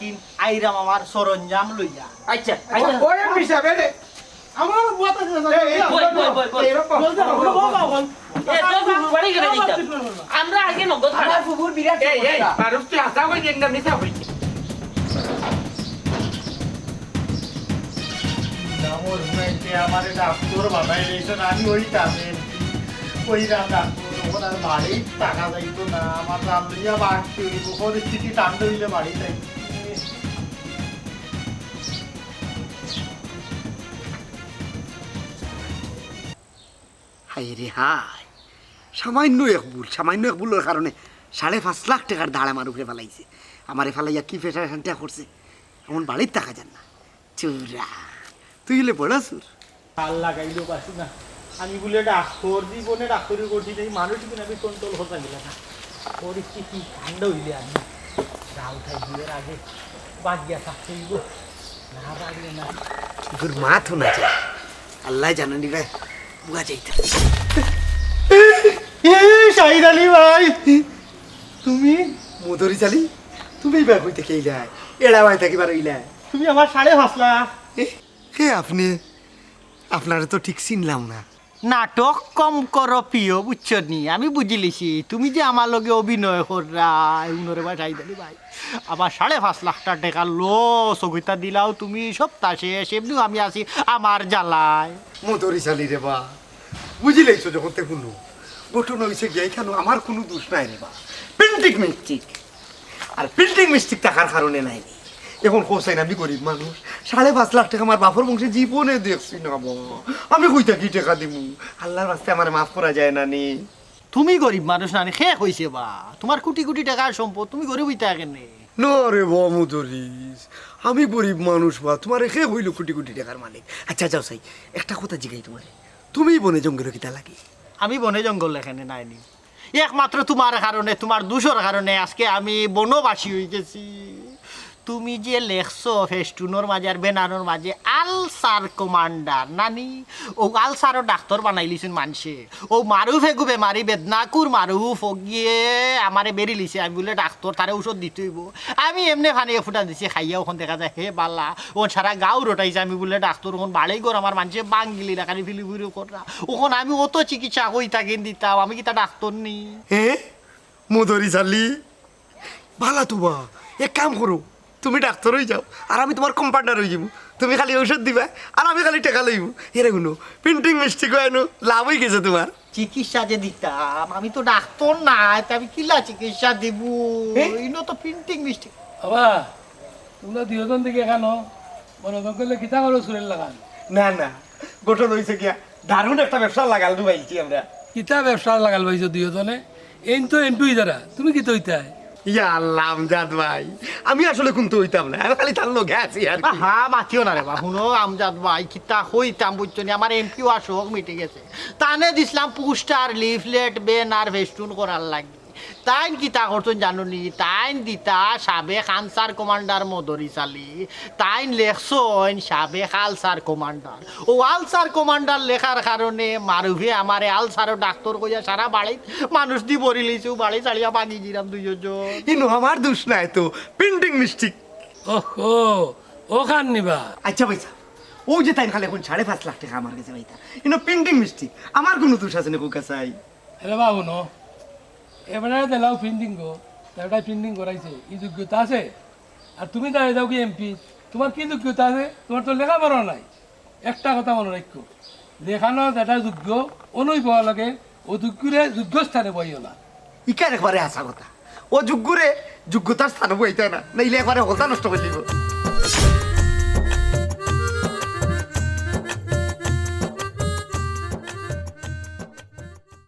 বাকিন আইরাম আমার সরঞ্জাম লইয়া। আচ্ছা, আচ্ছা। ওই আমি হিসাবে রে। আমার আবার বুয়াত আছে, এই, এই, বই, বই, বই, বই। এইরকম। জলদি আও, বলো, বলো, বলো। এ, তো বাড়ি গেলে দিতাম। আমরা আগে নগদ আমার খারাপ। ফুফুর বিরাট এই, এই, সমস্যা। মানুষ তুই হাসা কই দেন না, মিছা কই। ওর মেয়েকে আমারে ডাক্তার বানাই দিয়েছেন, আমি ওই কামে ওই রাত ডাক্তার, ওখানে আর বাড়ি থাকা যাইতো না, আমার রাম লইয়া বাড়তে হইব, পরিস্থিতি ঠান্ডা হইলে বাড়ি যাইতো। হায় রে হায়, সামান্য এক ভুল, সামান্য এক ভুলর কারণে সাড়ে পাঁচ লাখ টেকার দায় আমার উপরে ফালাইছে। আমারে ফালাইয়া কি ফেশান করছে, এমন বাড়িত থাকা যার না। চুরা, তুই হইলে বড় চুর। আর লাগাইলেও পারছি না। আমি বুলে ডাক্তার, জীবনে ডাক্তারি করছি না, এই মানুষ কিন্তু আমি কন্ট্রোল করতে গেলে না। পরিস্থিতি কাণ্ড হইলে আমি গাঁও থাকি বিয়ের আগে বাগিয়া থাকতে হইব। না বাগলে না। তোর মা তো না যায়, আল্লাহ জানানি ভাই, বুয়া যাইতে। এ, শাহিদ আলী ভাই, তুমি? মদরি চালি, তুমি বা কইতে কেইলায়? এড়া ভাই থাকি বার হইলায়। তুমি আমার সাড়ে পাঁচ লাখ। এ, কে আপনি? আপনারে তো ঠিক চিনলাম না। নাটক কম করো প্রিয়, বুঝছো নি? আমি বুঝিলিছি, তুমি যে আমার লগে অভিনয় কররা, উনরে বা শাহিদ আলী ভাই, আমার সাড়ে পাঁচ লাখ টেকা লস অগিতা দিলাও তুমি, সপ্তাহ শেষ, এমনিও আমি আছি আমার জ্বালায়। মদরি চালি রে বা, বুঝিলাইছো যখন তে হুনো, ঘটনা হইছে গিয়া এখানে আমার কোনো দোষ নাই রে বা, প্রিন্টিং মিস্টেক। আর প্রিন্টিং মিস্টেক থাকার কারণে নাইনি। এখন কও চাইন আমি গরিব মানুষ, সাড়ে পাঁচ লাখ টেকা আমার বাপর বংশে জীবনে দেখছি না বা। আমি কই থাকি টেকা দিমু? আল্লাহর রাস্তায় আমারে মাফ করা যায় না নি? তুমি গরিব মানুষ না নি, কে কইছে বা? তোমার কোটি কোটি টেকার সম্পদ, তুমি গরিব হইতা কেনে? না রে বা মদরিস, আমি গরিব মানুষ বা, তোমারে কে কইলো কোটি কোটি টেকার মালিক? আচ্ছা যাও চাই, একটা কথা জিগাই তোমারে, তুমি বনে জঙ্গলে কিতা লাগি? আমি বনে জঙ্গল এখানে নাইনি। একমাত্র তোমার কারণে, তোমার দোষর কারণে আজকে আমি বনবাসী হই গেছি। তুমি যে লেখছো ফেস্টুনর মাঝে আর ব্যানারর মাঝে আলসার কমান্ডার নানি, ও আলসারও ডাক্তার বানাইলিছুন মানষে। ও মারুফ এগু বেমারি বেদনাকুর মারুফ ও গিয়ে আমারে বেরিলিছে, আমি বুলে ডাক্তার, তারে ঔষধ দিতে হইব। আমি এমনে ফানি ফুটা দিছি, খাইয়া ওখান দেখা যায় হে বালা, ও সারা গাঁও রটাইছে, আমি বুলে ডাক্তার, ওখান বাড়ি ঘর আমার মানষে বাঙ্গিলি রাখানি ফিলিফুরি কররা। ওখান আমি অত চিকিৎসা কই তাকে দিতাম, আমি কিতা ডাক্তার নি? হে? মদরি চালি? বালা তো বা, এক কাম করো, তুমি ডাক্তার হই যাও, আর আমি তোমার কম্পাউন্ডার হই যাবো। তুমি খালি ঔষধ দিবা, আর আমি খালি টেকা লইবো। এরে হুনো, প্রিন্টিং মিস্টেক হয় নু, লাভ হই গেছে তোমার। চিকিৎসা যে দিতাম, আমি তো ডাক্তার না, তে আমি কিলা চিকিৎসা দিবো? হে? ইনো তো প্রিন্টিং মিস্টেক। বাবা, তোমরা দুইজন দেখি এখানো বড় জঙ্গলে কিতা করো চুরের লাখান? না, না, ঘটনা হইছে গিয়া, দারুণ একটা ব্যবসা লাগাল ডুবাইছি আমরা। কিতা ব্যবসা লাগাল পাইছো দুইজনে? এইন তো এমপি দ্বারা, তুমি কিতা হইতায়? ইয়া আল্লাহ, আমজাদ ভাই, আমি আসলে কুন্তা হইতাম না, আমি খালি তার লগে আছি আর কি। হা, মাতিও না রে বা, হুনো আমজাদ ভাই, কিতা হইতাম বুঝছো নি, আমার এমপি অওয়ার শখ মিটি গেছে। তানে দিছলাম পোস্টার, লিফলেট, ব্যানার, ফেস্টুন করার লাগি। তাইন কিতা করছইন জানো নি? তাইন দিতা সাবেক আনসার কমান্ডার মদরিস আলী, তাইন লেখছইন সাবেক আলসার কমান্ডার। ও আলসার কমান্ডার লেখার কারণে মারুফে আমারে আলসারও ডাক্তার কইয়া সারা বাড়িত মানুষ দি ভরি লইছে, ও বাড়ি ছাড়িয়া ভাগি গেলাম দুইজন। ইনো আমার দোষ নাই তো, প্রিন্টিং মিস্টেক। ওহো, ওখান নিবা। আচ্ছা ভাই সাহেব, ও যে তাইন খালি এখন সাড়ে পাঁচ লাখ টেকা আমার গেছে পাইতা, ইনো প্রিন্টিং মিস্টেক, আমার কোনো দোষ আছে না কুকা চাই? আরে বাবু নো, এবারে দিলাও প্রিন্টিং গো, তার প্রিন্টিং করাইছে, এই যোগ্যতা আছে? আর তুমি দাঁড়িয়ে যাও কি এমপি, তোমার কি যোগ্যতা আছে? তোমার তো লেখাপড়া নাই। একটা কথা মনে রাখো, লেখানো যেটা যোগ্য, অনুই পাওয়া লাগে, অযোগ্যরে যোগ্য স্থানে বইও না। ইকার একবারে হাছা কথা। অযোগ্যরে যোগ্যতার স্থানে বইতে না, নাইলে একবারে হতা নষ্ট করে দিব।